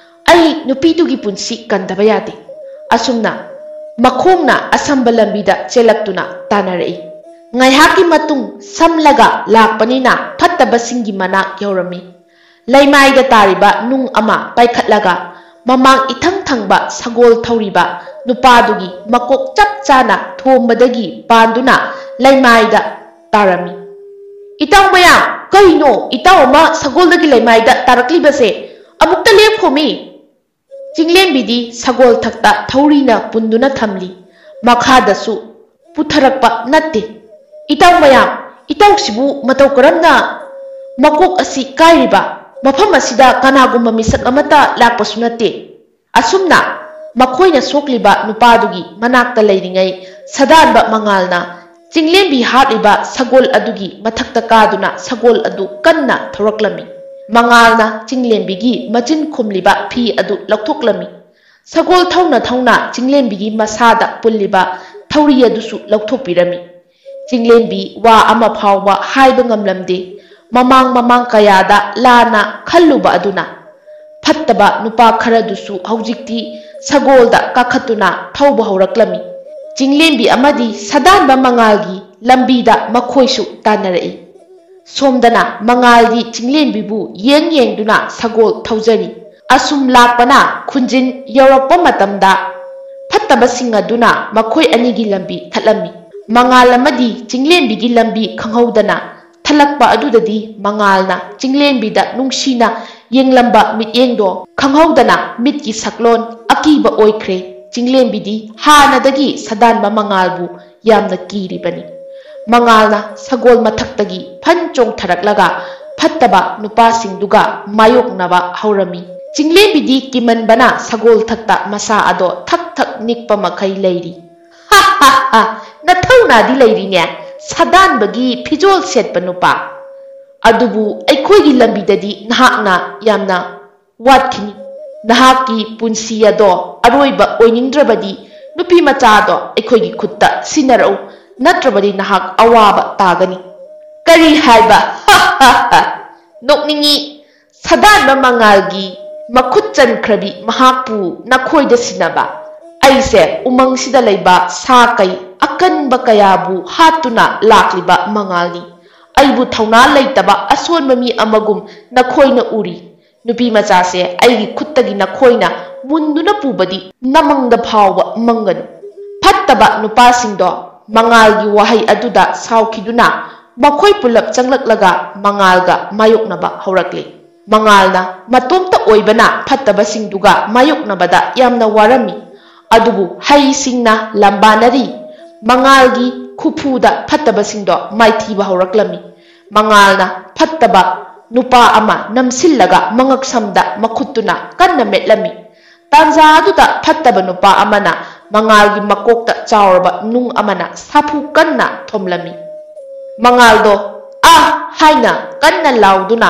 ꯑꯩ ꯅꯨꯄꯤꯗꯨꯒꯤ ꯄꯨꯟꯁꯤ ꯀꯟꯗꯕ ꯌꯥꯗꯦ꯫ ꯑꯁꯨꯝꯅ ꯃꯈꯣꯡꯅ ꯑꯁꯝꯕ ꯂꯝꯕꯤꯗ ꯆꯦꯜꯂꯛꯇꯨꯅ ꯇꯥꯟꯅꯔꯛꯏ꯫ ꯉꯥꯏꯍꯥꯛꯀꯤ ꯃꯇꯨꯡ ꯁꯝꯂꯒ ꯂꯥꯛꯄꯅꯤꯅ ꯐꯠꯇꯕꯁꯤꯡꯒꯤ ꯃꯅꯥꯛ ꯌꯧꯔꯝꯃꯤ꯫ ꯂꯩꯃꯥꯏꯗ ꯇꯥꯔꯤꯕ ꯅꯨꯡ ꯑꯃ ꯄꯥꯏꯈꯠꯂꯒ ꯃꯃꯥꯡ ꯏꯊꯪ ꯊꯪꯕ ꯁꯒꯣꯜ ꯊꯧꯔꯤꯕ ꯅꯨꯄꯥꯗꯨꯒꯤ ꯃꯀꯣꯛ ꯆꯞ ꯆꯥꯅ ꯊꯣꯝꯕꯗꯒꯤ ꯄꯥꯟꯗꯨꯅ ꯂꯩꯃꯥꯏꯗ ꯇꯥꯔꯝꯃꯤ꯫ "ꯏꯇꯥꯎ ꯃꯌꯥꯝ, ꯀꯩꯅꯣ ꯏꯇꯥꯎ ꯑꯃ ꯁꯒꯣꯜꯗꯒꯤ ꯂꯩꯃꯥꯏꯗ ꯇꯥꯔꯛꯂꯤꯕꯁꯦ? ꯑꯃꯨꯛꯇ ꯂꯦꯞꯈꯣꯃꯤ!" ꯆꯤꯡꯂꯦꯝꯕꯤꯗꯤ ꯁꯒꯣꯜ ꯊꯛꯇ ꯊꯧꯔꯤꯅ ꯄꯨꯟꯗꯨꯅ ꯊꯝꯂꯤ꯫ ꯃꯈꯥꯗꯁꯨ ꯄꯨꯊꯔꯛꯄ ꯅꯠꯇꯦ꯫ "ꯏꯇꯥꯎ ꯃꯌꯥꯝ, ꯏꯇꯥꯎꯁꯤꯕꯨ ꯃꯇꯧ ꯀꯔꯝꯅ ꯃꯀꯣꯛ ꯑꯁꯤ ꯀꯥꯏꯔꯤꯕ? ꯃꯐꯝ ꯑꯁꯤꯗ ꯀꯅꯥꯒꯨꯝꯕ ꯃꯤꯁꯛ ꯑꯃꯠꯇ ꯂꯥꯛꯄꯁꯨ ꯅꯠꯇꯦ"꯫ ꯑꯁꯨꯝꯅ ꯃꯈꯣꯏꯅ ꯁꯣꯛꯂꯤꯕ ꯅꯨꯄꯥꯗꯨꯒꯤ ꯃꯅꯥꯛꯇ ꯂꯩꯔꯤꯉꯩ, ꯁꯗꯥꯟꯕ ꯃꯉꯥꯜꯅ ꯆꯤꯡꯂꯦꯝꯕꯤ ꯍꯥꯠꯂꯤꯕ ꯁꯒꯣꯜ ꯑꯗꯨꯒꯤ ꯃꯊꯛꯇ ꯀꯥꯗꯨꯅ ꯁꯒꯣꯜ ꯑꯗꯨ ꯀꯟꯅ ꯊꯧꯔꯛꯂꯝꯃꯤ꯫ ꯃꯉꯥꯜꯅ ꯆꯤꯡꯂꯦꯝꯕꯤꯒꯤ ꯃꯆꯤꯟ ꯈꯨꯝꯂꯤꯕ ꯐꯤ ꯑꯗꯨ ꯂꯧꯊꯣꯛꯂꯝꯃꯤ꯫ ꯁꯒꯣꯜ ꯊꯧꯅ ꯊꯧꯅ ꯆꯤꯡꯂꯦꯝꯕꯤꯒꯤ ꯃꯁꯥꯗ ꯄꯨꯜꯂꯤꯕ ꯊꯧꯔꯤ ꯑꯗꯨꯁꯨ ꯂꯧꯊꯣꯛꯄꯤꯔꯝꯃꯤ꯫ ꯆꯤꯡꯂꯦꯝꯕꯤ ꯋꯥ ꯑꯃ ꯐꯥꯎꯕ ꯍꯥꯏꯕ ꯉꯝꯂꯝꯗꯦ꯫ ꯃꯃꯥꯡ ꯃꯃꯥꯡ ꯀꯌꯥꯗ ꯂꯥꯟꯅ ꯈꯜꯂꯨꯕ ꯑꯗꯨꯅ ꯐꯠꯇꯕ ꯅꯨꯄꯥ ꯈꯔꯗꯨꯁꯨ ꯍꯧꯖꯤꯛꯇꯤ ꯁꯒꯣꯜꯗ ꯀꯥꯈꯠꯇꯨꯅ ꯊꯧꯕ ꯍꯧꯔꯛꯂꯝꯃꯤ꯫ ꯆꯤꯡꯂꯦꯝꯕꯤ ꯑꯃꯗꯤ ꯁꯗꯥꯟꯕ ꯃꯉꯥꯜꯒꯤ ꯂꯝꯕꯤꯗ ꯃꯈꯣꯏꯁꯨ ꯇꯥꯟꯅꯔꯛꯏ꯫ ꯁꯣꯝꯗꯅ ꯃꯉꯥꯜꯗꯤ ꯆꯤꯡꯂꯦꯝꯕꯤꯕꯨ ꯌꯦꯡ ꯌꯦꯡꯗꯨꯅ ꯁꯒꯣꯜ ꯊꯧꯖꯔꯤ꯫ ꯑꯁꯨꯝ ꯂꯥꯛꯄꯅ ꯈꯨꯟꯖꯤꯟ ꯌꯧꯔꯛꯄ ꯃꯇꯝꯗ ꯐꯠꯇꯕꯁꯤꯡ ꯑꯗꯨꯅ ꯃꯈꯣꯏ ꯑꯅꯤꯒꯤ ꯂꯝꯕꯤ ꯊꯠꯂꯝꯃꯤ꯫ ꯃꯉꯥꯜ ꯑꯃꯗꯤ ꯆꯤꯡꯂꯦꯝꯕꯤꯒꯤ ꯂꯝꯕꯤ ꯈꯪꯍꯧꯗꯅ ꯊꯠꯂꯛꯄ ꯑꯗꯨꯗꯗꯤ ꯃꯉꯥꯜꯅ ꯆꯤꯡꯂꯦꯝꯕꯤꯗ ꯅꯨꯡꯁꯤꯅ ꯌꯦꯡꯂꯝꯕ ꯃꯤꯠꯌꯦꯡꯗꯣ ꯈꯪꯍꯧꯗꯅ ꯃꯤꯠꯀꯤ ꯁꯛꯂꯣꯟ ꯑꯀꯤꯕ ꯑꯣꯏꯈ꯭ꯔꯦ꯫ ꯆꯤꯡꯂꯦꯝꯕꯤꯗꯤ ꯍꯥꯟꯅꯗꯒꯤ ꯁꯗꯥꯟꯕ ꯃꯉꯥꯜꯕꯨ ꯌꯥꯝꯅ ꯀꯤꯔꯤꯕꯅꯤ꯫ ꯃꯉꯥꯜꯅ ꯁꯒꯣꯜ ꯃꯊꯛꯇꯒꯤ ꯐꯟ ꯆꯣꯡꯊꯔꯛꯂꯒ ꯐꯠꯇꯕ ꯅꯨꯄꯥꯁꯤꯡꯗꯨꯒ ꯃꯥꯌꯣꯛꯅꯕ ꯍꯧꯔꯝꯃꯤ꯫ ꯆꯤꯡꯂꯦꯝꯕꯤꯗꯤ ꯀꯤꯃꯟꯕꯅ ꯁꯒꯣꯜ ꯊꯛꯇ ꯃꯁꯥ ꯑꯗꯣ ꯊꯛ ꯊꯛ ꯅꯤꯛꯄ ꯃꯈꯩ ꯂꯩꯔꯤ꯫ "ꯍꯥ ꯍꯥ ꯍꯥ, ꯅꯊꯧꯅꯥꯗꯤ ꯂꯩꯔꯤꯅꯦ, ꯁꯗꯥꯟꯕꯒꯤ ꯐꯤꯖꯣꯜ ꯁꯦꯠꯄ ꯅꯨꯄꯥ꯫ ꯑꯗꯨꯕꯨ ꯑꯩꯈꯣꯏꯒꯤ ꯂꯝꯕꯤꯗꯗꯤ ꯅꯍꯥꯛꯅ ꯌꯥꯝꯅ ꯋꯥꯠꯈꯤꯅꯤ꯫ ꯅꯍꯥꯛꯀꯤ ꯄꯨꯟꯁꯤ ꯑꯗꯣ ꯑꯔꯣꯏꯕ ꯑꯣꯏꯅꯤꯡꯗ꯭ꯔꯕꯗꯤ ꯅꯨꯄꯤ ꯃꯆꯥꯗꯣ ꯑꯩꯈꯣꯏꯒꯤ ꯈꯨꯠꯇ ꯁꯤꯟꯅꯔꯛꯎ, ꯅꯠꯇ꯭ꯔꯕꯗꯤ ꯅꯍꯥꯛ ꯑꯋꯥꯕ ꯇꯥꯒꯅꯤ꯫ ꯀꯔꯤ ꯍꯥꯏꯕ? ꯅꯣꯛꯅꯤꯡꯉꯤ꯫ ꯁꯗꯥꯟꯕ ꯃꯉꯥꯜꯒꯤ ꯃꯈꯨꯠ ꯆꯟꯈ꯭ꯔꯕꯤ ꯃꯍꯥꯛꯄꯨ ꯅꯈꯣꯏꯗ ꯁꯤꯟꯅꯕ? ꯑꯩꯁꯦ ꯎꯃꯪꯁꯤꯗ ꯂꯩꯕ ꯁꯥ ꯀꯩ ꯑꯀꯟꯕ ꯀꯌꯥꯕꯨ ꯍꯥꯠꯇꯨꯅ ꯂꯥꯛꯂꯤꯕ ꯃꯉꯥꯜꯅꯤ꯫ ꯑꯩꯕꯨ ꯊꯧꯅꯥ ꯂꯩꯇꯕ ꯑꯁꯣꯟꯕ ꯃꯤ ꯑꯃꯒꯨꯝ ꯅꯈꯣꯏꯅ ꯎꯔꯤ꯫ ꯅꯨꯄꯤ ꯃꯆꯥꯁꯦ ꯑꯩꯒꯤ ꯈꯨꯠꯇꯒꯤ ꯅꯈꯣꯏꯅ ꯃꯨꯟꯗꯨꯅ ꯄꯨꯕꯗꯤ ꯅꯃꯪꯗ ꯐꯥꯎꯕ ꯃꯪꯒꯅꯨ꯫ ꯐꯠꯇꯕ ꯅꯨꯄꯥꯁꯤꯡꯗꯣ ꯃꯉꯥꯜꯒꯤ ꯋꯥꯍꯩ ꯑꯗꯨꯗ ꯁꯥꯎꯈꯤꯗꯨꯅ ꯃꯈꯣꯏ ꯄꯨꯂꯞ ꯆꯪꯂꯛꯂꯒ ꯃꯉꯥꯜꯒ ꯃꯥꯌꯣꯛꯅꯕ ꯍꯧꯔꯛꯂꯤ꯫ ꯃꯉꯥꯜꯅ ꯃꯇꯣꯝꯇ ꯑꯣꯏꯕꯅ ꯐꯠꯇꯕꯁꯤꯡꯗꯨꯒ ꯃꯥꯌꯣꯛꯅꯕꯗ ꯌꯥꯝꯅ ꯋꯥꯔꯝꯃꯤ꯫ ꯑꯗꯨꯕꯨ ꯍꯩꯁꯤꯡꯅ ꯂꯝꯕꯥꯅꯔꯤ꯫ ꯃꯉꯥꯜꯒꯤ ꯈꯨꯐꯨꯗ ꯐꯠꯇꯕꯁꯤꯡꯗꯣ ꯃꯥꯏꯊꯤꯕ ꯍꯧꯔꯛꯂꯝꯃꯤ꯫ ꯃꯉꯥꯜꯅ ꯐꯠꯇꯕ ꯅꯨꯄꯥ ꯑꯃ ꯅꯝꯁꯤꯜꯂꯒ ꯃꯉꯛꯁꯝꯗ ꯃꯈꯨꯠꯇꯨꯅ ꯀꯟꯅ ꯃꯦꯠꯂꯝꯃꯤ꯫ ꯇꯥꯟꯖꯥ ꯑꯗꯨꯗ ꯐꯠꯇꯕ ꯅꯨꯄꯥ ꯑꯃꯅ ꯃꯉꯥꯜꯒꯤ ꯃꯀꯣꯛꯇ ꯆꯥꯎꯔꯕ ꯅꯨꯡ ꯑꯃꯅ ꯁꯥꯐꯨ ꯀꯟꯅ ꯊꯣꯝꯂꯝꯃꯤ꯫ ꯃꯉꯥꯜꯗꯣ "ꯑꯥ" ꯍꯥꯏꯅ ꯀꯟꯅ ꯂꯥꯎꯗꯨꯅ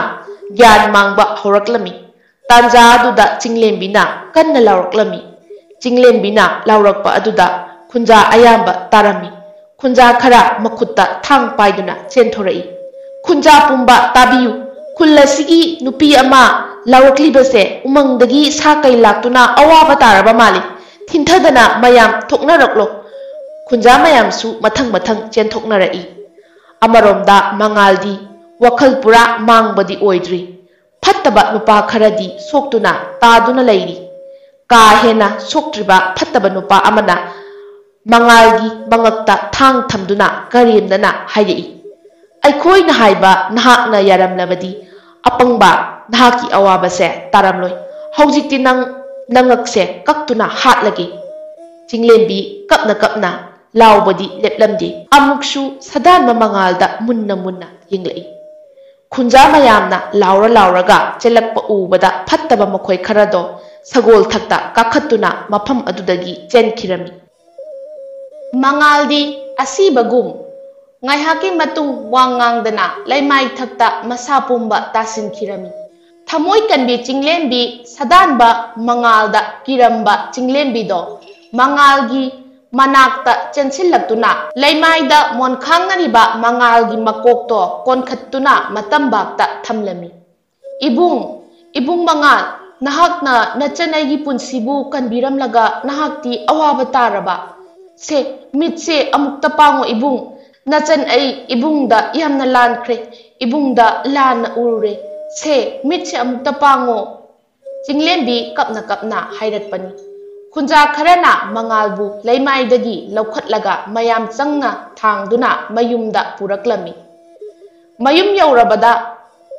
ꯒ꯭ꯌꯥꯟ ꯃꯥꯡꯕ ꯍꯧꯔꯛꯂꯝꯃꯤ꯫ ꯇꯥꯟꯖꯥ ꯑꯗꯨꯗ ꯆꯤꯡꯂꯦꯝꯕꯤꯅ ꯀꯟꯅ ꯂꯥꯎꯔꯛꯂꯝꯃꯤ꯫ ꯆꯤꯡꯂꯦꯝꯕꯤꯅ ꯂꯥꯎꯔꯛꯄ ꯑꯗꯨꯗ ꯈꯨꯟꯖꯥ ꯑꯌꯥꯝꯕ ꯇꯥꯔꯝꯃꯤ꯫ ꯈꯨꯟꯖꯥ ꯈꯔ ꯃꯈꯨꯠꯇ ꯊꯥꯡ ꯄꯥꯏꯗꯨꯅ ꯆꯦꯟꯊꯣꯔꯛꯏ꯫ "ꯈꯨꯟꯖꯥ ꯄꯨꯝꯕ ꯇꯥꯕꯤꯌꯨ, ꯈꯨꯜ ꯑꯁꯤꯒꯤ ꯅꯨꯄꯤ ꯑꯃ ꯂꯥꯎꯔꯛꯂꯤꯕꯁꯦ ꯎꯃꯪꯗꯒꯤ ꯁꯥ ꯀꯩ ꯂꯥꯛꯇꯨꯅ ꯑꯋꯥꯕ ꯇꯥꯔꯕ ꯃꯥꯜꯂꯤ꯫ ꯊꯤꯟꯊꯗꯅ ꯃꯌꯥꯝ ꯊꯣꯛꯅꯔꯛꯂꯣ꯫" ꯈꯨꯟꯖꯥ ꯃꯌꯥꯝꯁꯨ ꯃꯊꯪ ꯃꯊꯪ ꯆꯦꯟꯊꯣꯛꯅꯔꯛꯏ꯫ ꯑꯃꯔꯣꯝꯗ ꯃꯉꯥꯜꯗꯤ ꯋꯥꯈꯜ ꯄꯨꯔꯥ ꯃꯥꯡꯕꯗꯤ ꯑꯣꯏꯗ꯭ꯔꯤ꯫ ꯐꯠꯇꯕ ꯅꯨꯄꯥ ꯈꯔꯗꯤ ꯁꯣꯛꯇꯨꯅ ꯇꯥꯗꯨꯅ ꯂꯩꯔꯤ꯫ ꯀꯥ ꯍꯦꯟꯅ ꯁꯣꯛꯇ꯭ꯔꯤꯕ ꯐꯠꯇꯕ ꯅꯨꯄꯥ ꯑꯃꯅ ꯃꯉꯥꯜꯒꯤ ꯃꯉꯛꯇ ꯊꯥꯡ ꯊꯝꯗꯨꯅ ꯀꯔꯦꯝꯅꯅ ꯍꯥꯏꯔꯛꯏ, "ꯑꯩꯈꯣꯏꯅ ꯍꯥꯏꯕ ꯅꯍꯥꯛꯅ ꯌꯥꯔꯝꯂꯕꯗꯤ, ꯑꯄꯪꯕ, ꯅꯍꯥꯛꯀꯤ ꯑꯋꯥꯕꯁꯦ ꯇꯥꯔꯝꯂꯣꯏ꯫ ꯍꯧꯖꯤꯛꯇꯤ ꯅꯪ ꯅꯉꯛꯁꯦ ꯀꯛꯇꯨꯅ ꯍꯥꯠꯂꯒꯦ꯫" ꯆꯤꯡꯂꯦꯝꯕꯤ ꯀꯞꯅ ꯀꯞꯅ ꯂꯥꯎꯕꯗꯤ ꯂꯦꯞꯂꯝꯗꯦ꯫ ꯑꯃꯨꯛꯁꯨ ꯁꯗꯥꯟꯕ ꯃꯉꯥꯜꯗ ꯃꯨꯟꯅ ꯃꯨꯟꯅ ꯌꯦꯡꯂꯛꯏ꯫ ꯈꯨꯟꯖꯥ ꯃꯌꯥꯝꯅ ꯂꯥꯎꯔ ꯂꯥꯎꯔꯒ ꯆꯦꯜꯂꯛꯄ ꯎꯕꯗ ꯐꯠꯇꯕ ꯃꯈꯣꯏ ꯈꯔꯗꯣ ꯁꯒꯣꯜ ꯊꯛꯇ ꯀꯥꯈꯠꯇꯨꯅ ꯃꯐꯝ ꯑꯗꯨꯗꯒꯤ ꯆꯦꯟꯈꯤꯔꯝꯃꯤ꯫ ꯃꯉꯥꯜꯗꯤ ꯑꯁꯤꯕꯒꯨꯝ ꯉꯥꯏꯍꯥꯛꯀꯤ ꯃꯇꯨꯡ ꯋꯥ ꯉꯥꯡꯗꯅ ꯂꯩꯃꯥꯏ ꯊꯛꯇ ꯃꯁꯥ ꯄꯨꯝꯕ ꯇꯥꯁꯤꯟꯈꯤꯔꯝꯃꯤ꯫ ꯊꯃꯣꯏ ꯀꯟꯕꯤ ꯆꯤꯡꯂꯦꯝꯕꯤ ꯁꯥꯗꯥꯟꯕ ꯃꯉꯥꯜꯗ ꯀꯤꯔꯝꯕ ꯆꯤꯡꯂꯦꯝꯕꯤꯗꯣ ꯃꯉꯥꯜꯒꯤ ꯃꯅꯥꯛꯇ ꯆꯦꯟꯁꯤꯜꯂꯛꯇꯨꯅ ꯂꯩꯃꯥꯏꯗ ꯃꯣꯟꯈꯥꯡꯅꯔꯤꯕ ꯃꯉꯥꯜꯒꯤ ꯃꯀꯣꯛꯇꯣ ꯀꯣꯟꯈꯠꯇꯨꯅ ꯃꯇꯝꯕꯥꯛꯇ ꯊꯝꯂꯝꯃꯤ꯫ "ꯏꯕꯨꯡ, ꯏꯕꯨꯡ ꯃꯉꯥꯜ, ꯅꯍꯥꯛꯅ ꯅꯆꯟ ꯑꯩꯒꯤ ꯄꯨꯟꯁꯤꯕꯨ ꯀꯟꯕꯤꯔꯝꯂꯒ ꯅꯍꯥꯛꯇꯤ ꯑꯋꯥꯕ ꯇꯥꯔꯕ? ꯁꯦ, ꯃꯤꯠꯁꯦ ꯑꯃꯨꯛꯇ ꯄꯥꯡꯉꯣ ꯏꯕꯨꯡ꯫ ꯅꯆꯟ ꯑꯩ ꯏꯕꯨꯡꯗ ꯌꯥꯝꯅ ꯂꯥꯟꯈ꯭ꯔꯦ, ꯏꯕꯨꯡꯗ ꯂꯥꯟꯅ ꯎꯔꯨꯔꯦ꯫ ꯁꯦ, ꯃꯤꯠꯁꯦ ꯑꯃꯨꯛꯇ ꯄꯥꯡꯉꯣ"꯫ ꯆꯤꯡꯂꯦꯝꯕꯤ ꯀꯞꯅ ꯀꯞꯅ ꯍꯥꯏꯔꯛꯄꯅꯤ꯫ ꯈꯨꯟꯖꯥ ꯈꯔꯅ ꯃꯉꯥꯜꯕꯨ ꯂꯩꯃꯥꯏꯗꯒꯤ ꯂꯧꯈꯠꯂꯒ ꯃꯌꯥꯝ ꯆꯪꯅ ꯊꯥꯡꯗꯨꯅ ꯃꯌꯨꯝꯗ ꯄꯨꯔꯛꯂꯝꯃꯤ꯫ ꯃꯌꯨꯝ ꯌꯧꯔꯕꯗ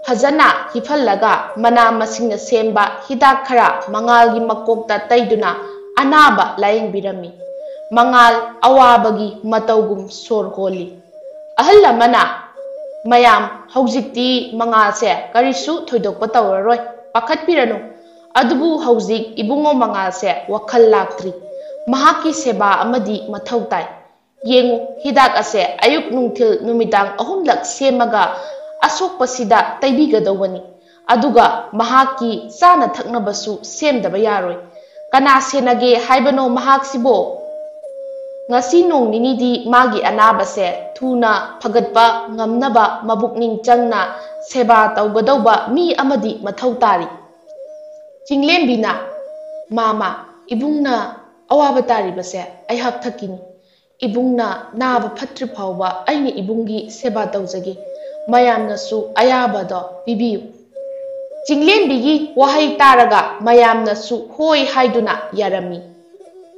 ꯐꯖꯅ ꯍꯤꯞꯍꯜꯂꯒ ꯃꯅꯥ ꯃꯁꯤꯡꯅ ꯁꯦꯝꯕ ꯍꯤꯗꯥꯛ ꯈꯔ ꯃꯉꯥꯜꯒꯤ ꯃꯀꯣꯛꯇ ꯇꯩꯗꯨꯅ ꯑꯅꯥꯕ ꯂꯥꯌꯦꯡꯕꯤꯔꯝꯃꯤ꯫ ꯃꯉꯥꯜ ꯑꯋꯥꯕꯒꯤ ꯃꯇꯧꯒꯨꯝ ꯁꯣꯔ ꯍꯣꯜꯂꯤ꯫ ꯑꯍꯜ ꯑꯃꯅ, "ꯃꯌꯥꯝ, ꯍꯧꯖꯤꯛꯇꯤ ꯃꯉꯥꯜꯁꯦ ꯀꯔꯤꯁꯨ ꯊꯣꯏꯗꯣꯛꯄ ꯇꯧꯔꯔꯣꯏ, ꯄꯥꯈꯠꯄꯤꯔꯅꯨ꯫ ꯑꯗꯨꯕꯨ ꯍꯧꯖꯤꯛ ꯏꯕꯨꯡꯉꯣ ꯃꯉꯥꯜꯁꯦ ꯋꯥꯈꯜ ꯂꯥꯛꯇ꯭ꯔꯤ꯫ ꯃꯍꯥꯛꯀꯤ ꯁꯦꯕꯥ ꯑꯃꯗꯤ ꯃꯊꯧ ꯇꯥꯏ꯫ ꯌꯦꯡꯉꯨ, ꯍꯤꯗꯥꯛ ꯑꯁꯦ ꯑꯌꯨꯛ ꯅꯨꯡꯊꯤꯜ ꯅꯨꯃꯤꯗꯥꯡ ꯑꯍꯨꯝꯂꯛ ꯁꯦꯝꯃꯒ ꯑꯁꯣꯛꯄꯁꯤꯗ ꯇꯩꯕꯤꯒꯗꯧꯕꯅꯤ꯫ ꯑꯗꯨꯒ ꯃꯍꯥꯛꯀꯤ ꯆꯥꯅ ꯊꯛꯅꯕꯁꯨ ꯁꯦꯝꯗꯕ ꯌꯥꯔꯣꯏ꯫ ꯀꯅꯥ ꯁꯦꯟꯅꯒꯦ ꯍꯥꯏꯕꯅꯣ ꯃꯍꯥꯛꯁꯤꯕꯣ? ꯉꯁꯤ ꯅꯣꯡ ꯅꯤꯅꯤꯗꯤ ꯃꯥꯒꯤ ꯑꯅꯥꯕꯁꯦ ꯊꯨꯅ ꯐꯒꯠꯄ ꯉꯝꯅꯕ ꯃꯕꯨꯛꯅꯤꯡ ꯆꯪꯅ ꯁꯦꯕꯥ ꯇꯧꯒꯗꯧꯕ ꯃꯤ ꯑꯃꯗꯤ ꯃꯊꯧ ꯇꯥꯔꯤ"꯫ ꯆꯤꯡꯂꯦꯝꯕꯤꯅ, "ꯃꯥꯃ, ꯏꯕꯨꯡꯅ ꯑꯋꯥꯕ ꯇꯥꯔꯤꯕꯁꯦ ꯑꯩꯍꯥꯛ ꯊꯛꯀꯤꯅꯤ꯫ ꯏꯕꯨꯡꯅ ꯅꯥꯕ ꯐꯠꯇ꯭ꯔꯤ ꯐꯥꯎꯕ ꯑꯩꯅ ꯏꯕꯨꯡꯒꯤ ꯁꯦꯕꯥ ꯇꯧꯖꯒꯦ꯫ ꯃꯌꯥꯝꯅꯁꯨ ꯑꯌꯥꯕꯗꯣ ꯄꯤꯕꯤꯌꯨ"꯫ ꯆꯤꯡꯂꯦꯝꯕꯤꯒꯤ ꯋꯥꯍꯩ ꯇꯥꯔꯒ ꯃꯌꯥꯝꯅꯁꯨ ꯍꯣꯏ ꯍꯥꯏꯗꯨꯅ ꯌꯥꯔꯝꯃꯤ꯫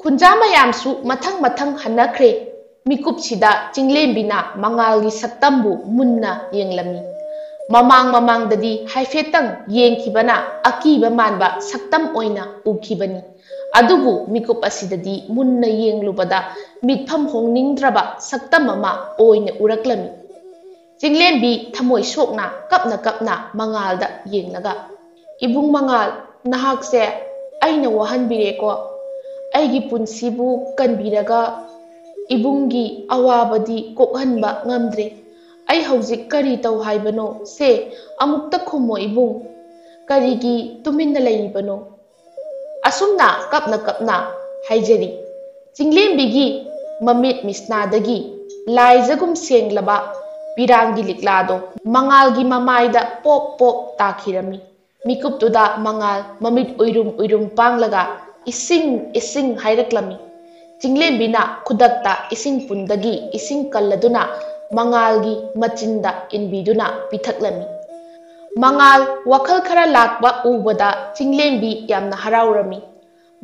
ꯈꯨꯟꯖꯥ ꯃꯌꯥꯝꯁꯨ ꯃꯊꯪ ꯃꯊꯪ ꯍꯟꯅꯈ꯭ꯔꯦ꯫ ꯃꯤꯀꯨꯞꯁꯤꯗ ꯆꯤꯡꯂꯦꯝꯕꯤꯅ ꯃꯉꯥꯜꯒꯤ ꯁꯛꯇꯝꯕꯨ ꯃꯨꯟꯅ ꯌꯦꯡꯂꯝꯃꯤ꯫ ꯃꯃꯥꯡ ꯃꯃꯥꯡꯗꯗꯤ ꯍꯥꯏꯐꯦꯠꯇꯪ ꯌꯦꯡꯈꯤꯕꯅ ꯑꯀꯤꯕ ꯃꯥꯟꯕ ꯁꯛꯇꯝ ꯑꯣꯏꯅ ꯎꯈꯤꯕꯅꯤ꯫ ꯑꯗꯨꯕꯨ ꯃꯤꯀꯨꯞ ꯑꯁꯤꯗꯗꯤ ꯃꯨꯟꯅ ꯌꯦꯡꯂꯨꯕꯗ ꯃꯤꯠꯐꯝ ꯍꯣꯡꯅꯤꯡꯗ꯭ꯔꯕ ꯁꯛꯇꯝ ꯑꯃ ꯑꯣꯏꯅ ꯎꯔꯛꯂꯝꯃꯤ꯫ ꯆꯤꯡꯂꯦꯝꯕꯤ ꯊꯃꯣꯏ ꯁꯣꯛꯅ ꯀꯞꯅ ꯀꯞꯅ ꯃꯉꯥꯜꯗ ꯌꯦꯡꯂꯒ, "ꯏꯕꯨꯡ ꯃꯉꯥꯜ, ꯅꯍꯥꯛꯁꯦ ꯑꯩꯅ ꯋꯥꯍꯟꯕꯤꯔꯦꯀꯣ꯫ ꯑꯩꯒꯤ ꯄꯨꯟꯁꯤꯕꯨ ꯀꯟꯕꯤꯔꯒ ꯏꯕꯨꯡꯒꯤ ꯑꯋꯥꯕꯗꯤ ꯀꯣꯛꯍꯟꯕ ꯉꯝꯗ꯭ꯔꯦ꯫ ꯑꯩ ꯍꯧꯖꯤꯛ ꯀꯔꯤ ꯇꯧ ꯍꯥꯏꯕꯅꯣ? ꯁꯦ, ꯑꯃꯨꯛꯇ ꯈꯨꯝꯃꯣ ꯏꯕꯨꯡ"꯫ ꯀꯔꯤꯒꯤ ꯇꯨꯃꯤꯟꯅ ꯂꯩꯔꯤꯕꯅꯣ?" ꯑꯁꯨꯝꯅ ꯀꯞꯅ ꯀꯞꯅ ꯍꯥꯏꯖꯔꯤ꯫ ꯆꯤꯡꯂꯦꯝꯕꯤꯒꯤ ꯃꯃꯤꯠ ꯃꯤꯁꯅꯥꯗꯒꯤ ꯂꯥꯏꯖꯒꯨꯝ ꯁꯦꯡꯂꯕ ꯄꯤꯔꯥꯡꯒꯤ ꯂꯤꯛꯂꯥꯗꯣ ꯃꯉꯥꯜꯒꯤ ꯃꯃꯥꯏꯗ ꯄꯣꯞ ꯄꯣꯞ ꯇꯥꯈꯤꯔꯝꯃꯤ꯫ ꯃꯤꯀꯨꯞꯇꯨꯗ ꯃꯉꯥꯜ ꯃꯃꯤꯠ ꯎꯏꯔꯨꯝ ꯎꯏꯔꯨꯝ ꯄꯥꯡꯂꯒ, "ꯏꯁꯤꯡ, ꯏꯁꯤꯡ" ꯍꯥꯏꯔꯛꯂꯝꯃꯤ꯫ ꯆꯤꯡꯂꯦꯝꯕꯤꯅ ꯈꯨꯗꯛꯇ ꯏꯁꯤꯡ ꯄꯨꯟꯗꯒꯤ ꯏꯁꯤꯡ ꯀꯜꯂꯗꯨꯅ ꯃꯉꯥꯜꯒꯤ ꯃꯆꯤꯟꯗ ꯏꯟꯕꯤꯗꯨꯅ ꯄꯤꯊꯛꯂꯝꯃꯤ꯫ ꯃꯉꯥꯜ ꯋꯥꯈꯜ ꯈꯔ ꯂꯥꯛꯄ ꯎꯕꯗ ꯆꯤꯡꯂꯦꯝꯕꯤ ꯌꯥꯝꯅ ꯍꯔꯥꯎꯔꯝꯃꯤ꯫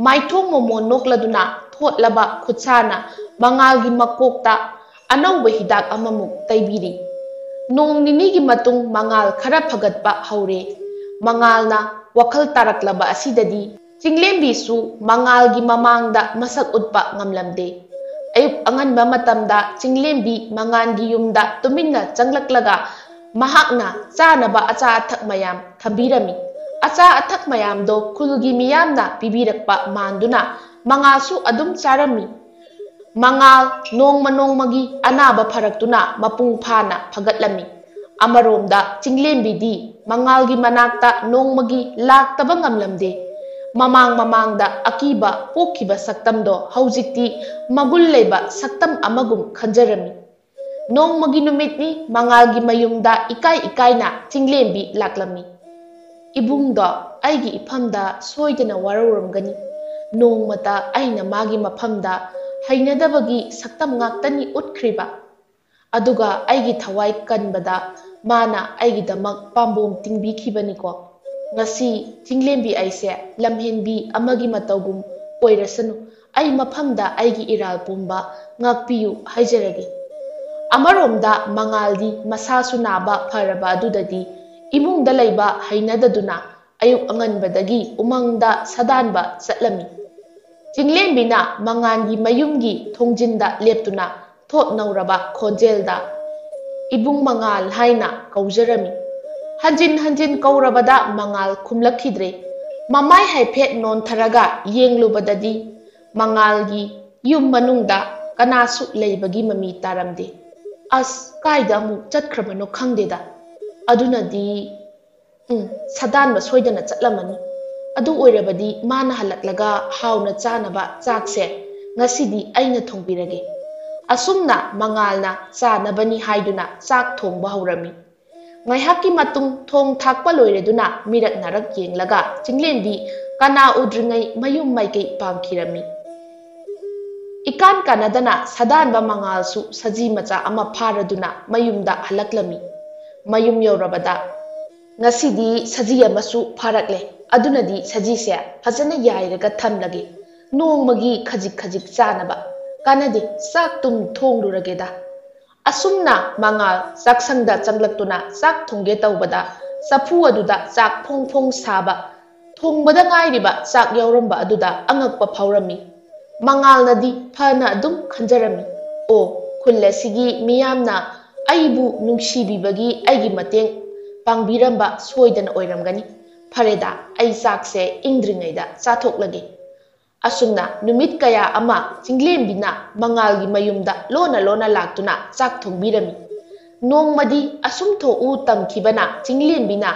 ꯃꯥꯏꯊꯣꯡ ꯃꯣꯃꯣꯟ ꯅꯣꯛꯂꯗꯨꯅ ꯊꯣꯠꯂꯕ ꯈꯨꯠꯁꯥꯅ ꯃꯉꯥꯜꯒꯤ ꯃꯀꯣꯛꯇ ꯑꯅꯧꯕ ꯍꯤꯗꯥꯛ ꯑꯃꯃꯨꯛ ꯇꯩꯕꯤꯔꯤ꯫ ꯅꯣꯡ ꯅꯤꯅꯤꯒꯤ ꯃꯇꯨꯡ ꯃꯉꯥꯜ ꯈꯔ ꯐꯒꯠꯄ ꯍꯧꯔꯦ꯫ ꯃꯉꯥꯜꯅ ꯋꯥꯈꯜ ꯇꯥꯔꯛꯂꯕ ꯑꯁꯤꯗꯗꯤ ꯆꯤꯡꯂꯦꯝꯕꯤꯁꯨ ꯃꯉꯥꯜꯒꯤ ꯃꯃꯥꯡꯗ ꯃꯁꯛ ꯎꯠꯄ ꯉꯝꯂꯝꯗꯦ꯫ ꯑꯌꯨꯛ ꯑꯉꯟꯕ ꯃꯇꯝꯗ ꯆꯤꯡꯂꯦꯝꯕꯤ ꯃꯉꯥꯜꯒꯤ ꯌꯨꯝꯗ ꯇꯨꯃꯤꯟꯅ ꯆꯪꯂꯛꯂꯒ ꯃꯍꯥꯛꯅ ꯆꯥꯅꯕ ꯑꯆꯥ ꯑꯊꯛ ꯃꯌꯥꯝ ꯊꯝꯕꯤꯔꯝꯃꯤ꯫ ꯑꯆꯥ ꯑꯊꯛ ꯃꯌꯥꯝꯗꯣ ꯈꯨꯜꯒꯤ ꯃꯤꯌꯥꯝꯅ ꯄꯤꯕꯤꯔꯛꯄ ꯃꯥꯟꯗꯨꯅ ꯃꯉꯥꯜꯁꯨ ꯑꯗꯨꯝ ꯆꯥꯔꯝꯃꯤ꯫ ꯃꯉꯥꯜ ꯅꯣꯡꯃ ꯅꯣꯡꯃꯒꯤ ꯑꯅꯥꯕ ꯐꯔꯛꯇꯨꯅ ꯃꯄꯨꯡ ꯐꯥꯅ ꯐꯒꯠꯂꯝꯃꯤ꯫ ꯑꯃꯔꯣꯝꯗ ꯆꯤꯡꯂꯦꯝꯕꯤꯗꯤ ꯃꯉꯥꯜꯒꯤ ꯃꯅꯥꯛꯇ ꯅꯣꯡꯃꯒꯤ ꯂꯥꯛꯇꯕ ꯉꯝꯂꯝꯗꯦ꯫ ꯃꯃꯥꯡ ꯃꯃꯥꯡꯗ ꯑꯀꯤꯕ ꯄꯣꯛꯈꯤꯕ ꯁꯛꯇꯝꯗꯣ ꯍꯧꯖꯤꯛꯇꯤ ꯃꯒꯨꯟ ꯂꯩꯕ ꯁꯛꯇꯝ ꯑꯃꯒꯨꯝ ꯈꯟꯖꯔꯝꯃꯤ꯫ ꯅꯣꯡꯃꯒꯤ ꯅꯨꯃꯤꯠꯅꯤ, ꯃꯉꯥꯜꯒꯤ ꯃꯌꯨꯝꯗ ꯏꯀꯥꯏ ꯏꯀꯥꯏꯅ ꯆꯤꯡꯂꯦꯝꯕꯤ ꯂꯥꯛꯂꯝꯃꯤ꯫ "ꯏꯕꯨꯡꯗꯣ ꯑꯩꯒꯤ ꯏꯐꯝꯗ ꯁꯣꯏꯗꯅ ꯋꯥꯔꯧꯔꯝꯒꯅꯤ꯫ ꯅꯣꯡꯃꯇ ꯑꯩꯅ ꯃꯥꯒꯤ ꯃꯐꯝꯗ ꯍꯩꯅꯗꯕꯒꯤ ꯁꯛꯇꯝ ꯉꯥꯛꯇꯅꯤ ꯎꯠꯈ꯭ꯔꯤꯕ꯫ ꯑꯗꯨꯒ ꯑꯩꯒꯤ ꯊꯋꯥꯏ ꯀꯟꯕꯗ ꯃꯥꯅ ꯑꯩꯒꯤꯗꯃꯛ ꯄꯥꯝꯕꯣꯝ ꯇꯤꯡꯕꯤꯈꯤꯕꯅꯤꯀꯣ꯫ ꯉꯁꯤ ꯆꯤꯡꯂꯦꯝꯕꯤ ꯑꯩꯁꯦ ꯂꯝꯍꯦꯟꯕꯤ ꯑꯃꯒꯤ ꯃꯇꯧꯒꯨꯝ ꯑꯣꯏꯔꯁꯅꯨ, ꯑꯩ ꯃꯐꯝꯗ ꯑꯩꯒꯤ ꯏꯔꯥꯜ ꯄꯨꯝꯕ ꯉꯥꯛꯄꯤꯌꯨ ꯍꯥꯏꯖꯔꯒꯦ꯫" ꯑꯃꯔꯣꯝꯗ ꯃꯉꯥꯜꯗꯤ ꯃꯁꯥꯁꯨ ꯅꯥꯕ ꯐꯔꯕ ꯑꯗꯨꯗꯗꯤ ꯏꯃꯨꯡꯗ ꯂꯩꯕ ꯍꯩꯅꯗꯗꯨꯅ ꯑꯌꯨꯛ ꯑꯉꯟꯕꯗꯒꯤ ꯎꯃꯪꯗ ꯁꯥꯗꯥꯟꯕ ꯆꯠꯂꯝꯃꯤ꯫ ꯆꯤꯡꯂꯦꯝꯕꯤꯅ ꯃꯉꯥꯜꯒꯤ ꯃꯌꯨꯝꯒꯤ ꯊꯣꯡꯖꯤꯟꯗ ꯂꯦꯞꯇꯨꯅ ꯊꯣꯠ ꯅꯧꯔꯕ ꯈꯣꯟꯖꯦꯜꯗ, "ꯏꯕꯨꯡ ꯃꯉꯥꯜ" ꯍꯥꯏꯅ ꯀꯧꯖꯔꯝꯃꯤ꯫ ꯍꯟꯖꯤꯟ ꯍꯟꯖꯤꯟ ꯀꯧꯔꯕꯗ ꯃꯉꯥꯜ ꯈꯨꯝꯂꯛꯈꯤꯗ꯭ꯔꯦ꯫ ꯃꯃꯥꯏ ꯍꯥꯏꯐꯦꯠ ꯅꯣꯟꯊꯔꯒ ꯌꯦꯡꯂꯨꯕꯗꯗꯤ ꯃꯉꯥꯜꯒꯤ ꯌꯨꯝ ꯃꯅꯨꯡꯗ ꯀꯅꯥꯁꯨ ꯂꯩꯕꯒꯤ ꯃꯃꯤ ꯇꯥꯔꯝꯗꯦ꯫ "ꯑꯁ, ꯀꯥꯏꯗ ꯑꯃꯨꯛ ꯆꯠꯈ꯭ꯔꯕꯅꯣ ꯈꯪꯗꯦꯗ꯫ ꯑꯗꯨꯅꯗꯤ" ꯎꯝ, ꯁꯥꯗꯥꯟꯕ ꯁꯣꯏꯗꯅ ꯆꯠꯂꯝꯃꯅꯤ꯫ ꯑꯗꯨ ꯑꯣꯏꯔꯕꯗꯤ ꯃꯥꯅ ꯍꯜꯂꯛꯂꯒ ꯍꯥꯎꯅ ꯆꯥꯅꯕ ꯆꯥꯛꯁꯦ ꯉꯁꯤꯗꯤ ꯑꯩꯅ ꯊꯣꯡꯕꯤꯔꯒꯦ꯫ ꯑꯁꯨꯝꯅ ꯃꯉꯥꯜꯅ ꯆꯥꯅꯕꯅꯤ ꯍꯥꯏꯗꯨꯅ ꯆꯥꯛ ꯊꯣꯡꯕ ꯍꯧꯔꯝꯃꯤ꯫ ꯉꯥꯏꯍꯥꯛꯀꯤ ꯃꯇꯨꯡ ꯊꯣꯡ ꯊꯥꯛꯄ ꯂꯣꯏꯔꯗꯨꯅ ꯃꯤꯔꯛ ꯅꯥꯔꯛ ꯌꯦꯡꯂꯒ ꯆꯤꯡꯂꯦꯟꯕꯤ ꯀꯅꯥ ꯎꯗ꯭ꯔꯤꯉꯩ ꯃꯌꯨꯝ ꯃꯥꯏꯀꯩ ꯄꯥꯡꯈꯤꯔꯝꯃꯤ꯫ ꯏꯀꯥꯟ ꯀꯥꯟꯅꯗꯅ ꯁꯥꯗꯥꯟꯕ ꯃꯉꯥꯜꯁꯨ ꯁꯖꯤ ꯃꯆꯥ ꯑꯃ ꯐꯥꯔꯗꯨꯅ ꯃꯌꯨꯝꯗ ꯍꯜꯂꯛꯂꯝꯃꯤ꯫ ꯃꯌꯨꯝ ꯌꯧꯔꯕꯗ, "ꯉꯁꯤꯗꯤ ꯁꯖꯤ ꯑꯃꯁꯨ ꯐꯥꯔꯛꯂꯦ, ꯑꯗꯨꯅꯗꯤ ꯁꯖꯤꯁꯦ ꯐꯖꯅ ꯌꯥꯏꯔꯒ ꯊꯝꯂꯒꯦ, ꯅꯣꯡꯃꯒꯤ ꯈꯖꯤꯛ ꯈꯖꯤꯛ ꯆꯥꯅꯕ꯫ ꯀꯥꯟꯅꯗꯦ, ꯆꯥꯛ ꯇꯨꯝ ꯊꯣꯡꯂꯨꯔꯒꯦꯗ"꯫ ꯑꯁꯨꯝꯅ ꯃꯉꯥꯜ ꯆꯥꯛꯁꯪꯗ ꯆꯪꯂꯛꯇꯨꯅ ꯆꯥꯛ ꯊꯣꯡꯒꯦ ꯇꯧꯕꯗ, ꯆꯐꯨ ꯑꯗꯨꯗ ꯆꯥꯛ ꯐꯣꯡ ꯐꯣꯡ ꯁꯥꯕ, ꯊꯣꯡꯕꯗ ꯉꯥꯏꯔꯤꯕ ꯆꯥꯛ ꯌꯥꯎꯔꯝꯕ ꯑꯗꯨꯗ ꯑꯉꯛꯄ ꯐꯥꯎꯔꯝꯃꯤ꯫ ꯃꯉꯥꯜꯅꯗꯤ ꯐꯅ ꯑꯗꯨꯝ ꯈꯟꯖꯔꯝꯃꯤ, "ꯑꯣ, ꯈꯨꯜ ꯑꯁꯤꯒꯤ ꯃꯤꯌꯥꯝꯅ ꯑꯩꯕꯨ ꯅꯨꯡꯁꯤꯕꯤꯕꯒꯤ ꯑꯩꯒꯤ ꯃꯇꯦꯡ ꯄꯥꯡꯕꯤꯔꯝꯕ ꯁꯣꯏꯗꯅ ꯑꯣꯏꯔꯝꯒꯅꯤ꯫ ꯐꯔꯦꯗ, ꯑꯩ ꯆꯥꯛꯁꯦ ꯏꯪꯗ꯭ꯔꯤꯉꯩꯗ ꯆꯥꯊꯣꯛꯂꯒꯦ"꯫ ꯑꯁꯨꯝꯅ ꯅꯨꯃꯤꯠ ꯀꯌꯥ ꯑꯃ ꯆꯤꯡꯂꯦꯝꯕꯤꯅ ꯃꯉꯥꯜꯒꯤ ꯃꯌꯨꯝꯗ ꯂꯣꯟꯅ ꯂꯣꯟꯅ ꯂꯥꯛꯇꯨꯅ ꯆꯥꯛ ꯊꯣꯡꯕꯤꯔꯝꯃꯤ꯫ ꯅꯣꯡꯃꯗꯤ ꯑꯁꯨꯝ ꯊꯣꯛꯎ ꯇꯝꯈꯤꯕꯅ ꯆꯤꯡꯂꯦꯝꯕꯤꯅ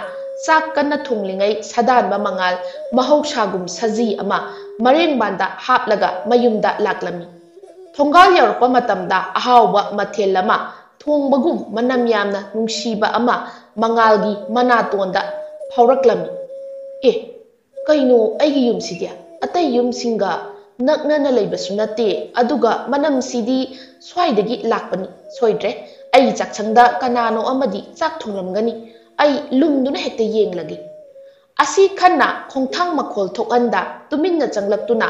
ꯆꯥꯛ ꯀꯟꯅ ꯊꯣꯡꯂꯤꯉꯩ ꯁꯥꯗꯥꯟꯕ ꯃꯉꯥꯜ ꯃꯍꯧꯁꯥꯒꯨꯝ ꯁꯖꯤ ꯑꯃ ꯃꯔꯦꯡꯕꯥꯟꯗ ꯍꯥꯞꯂꯒ ꯃꯌꯨꯝꯗ ꯂꯥꯛꯂꯝꯃꯤ꯫ ꯊꯣꯡꯒꯥꯜ ꯌꯧꯔꯛꯄ ꯃꯇꯝꯗ ꯑꯍꯥꯎꯕ ꯃꯊꯦꯜ ꯑꯃ ꯊꯣꯡꯕꯒꯨꯝ ꯃꯅꯝ ꯌꯥꯝꯅ ꯅꯨꯡꯁꯤꯕ ꯑꯃ ꯃꯉꯥꯜꯒꯤ ꯃꯅꯥꯇꯣꯟꯗ ꯐꯥꯎꯔꯛꯂꯝꯃꯤ꯫ "ꯑꯦ, ꯀꯩꯅꯣ, ꯑꯩꯒꯤ ꯌꯨꯝꯁꯤꯗꯤ ꯑꯇꯩ ꯌꯨꯝꯁꯤꯡꯒ ꯅꯛꯅꯅ ꯂꯩꯕꯁꯨ ꯅꯠꯇꯦ, ꯑꯗꯨꯒ ꯃꯅꯝꯁꯤꯗꯤ ꯁ꯭ꯋꯥꯏꯗꯒꯤ ꯂꯥꯛꯄꯅꯤ꯫ ꯁꯣꯏꯗ꯭ꯔꯦ, ꯑꯩꯒꯤ ꯆꯥꯛꯁꯪꯗ ꯀꯅꯥꯅꯣ ꯑꯃꯗꯤ ꯆꯥꯛ ꯊꯣꯡꯂꯝꯒꯅꯤ꯫ ꯑꯩ ꯂꯨꯝꯗꯨꯅ ꯍꯦꯛꯇ ꯌꯦꯡꯂꯒꯦ"꯫ ꯑꯁꯤ ꯈꯟꯅ ꯈꯣꯡꯊꯥꯡ ꯃꯈꯣꯜ ꯊꯣꯛꯍꯟꯗ ꯇꯨꯃꯤꯟꯅ ꯆꯪꯂꯛꯇꯨꯅ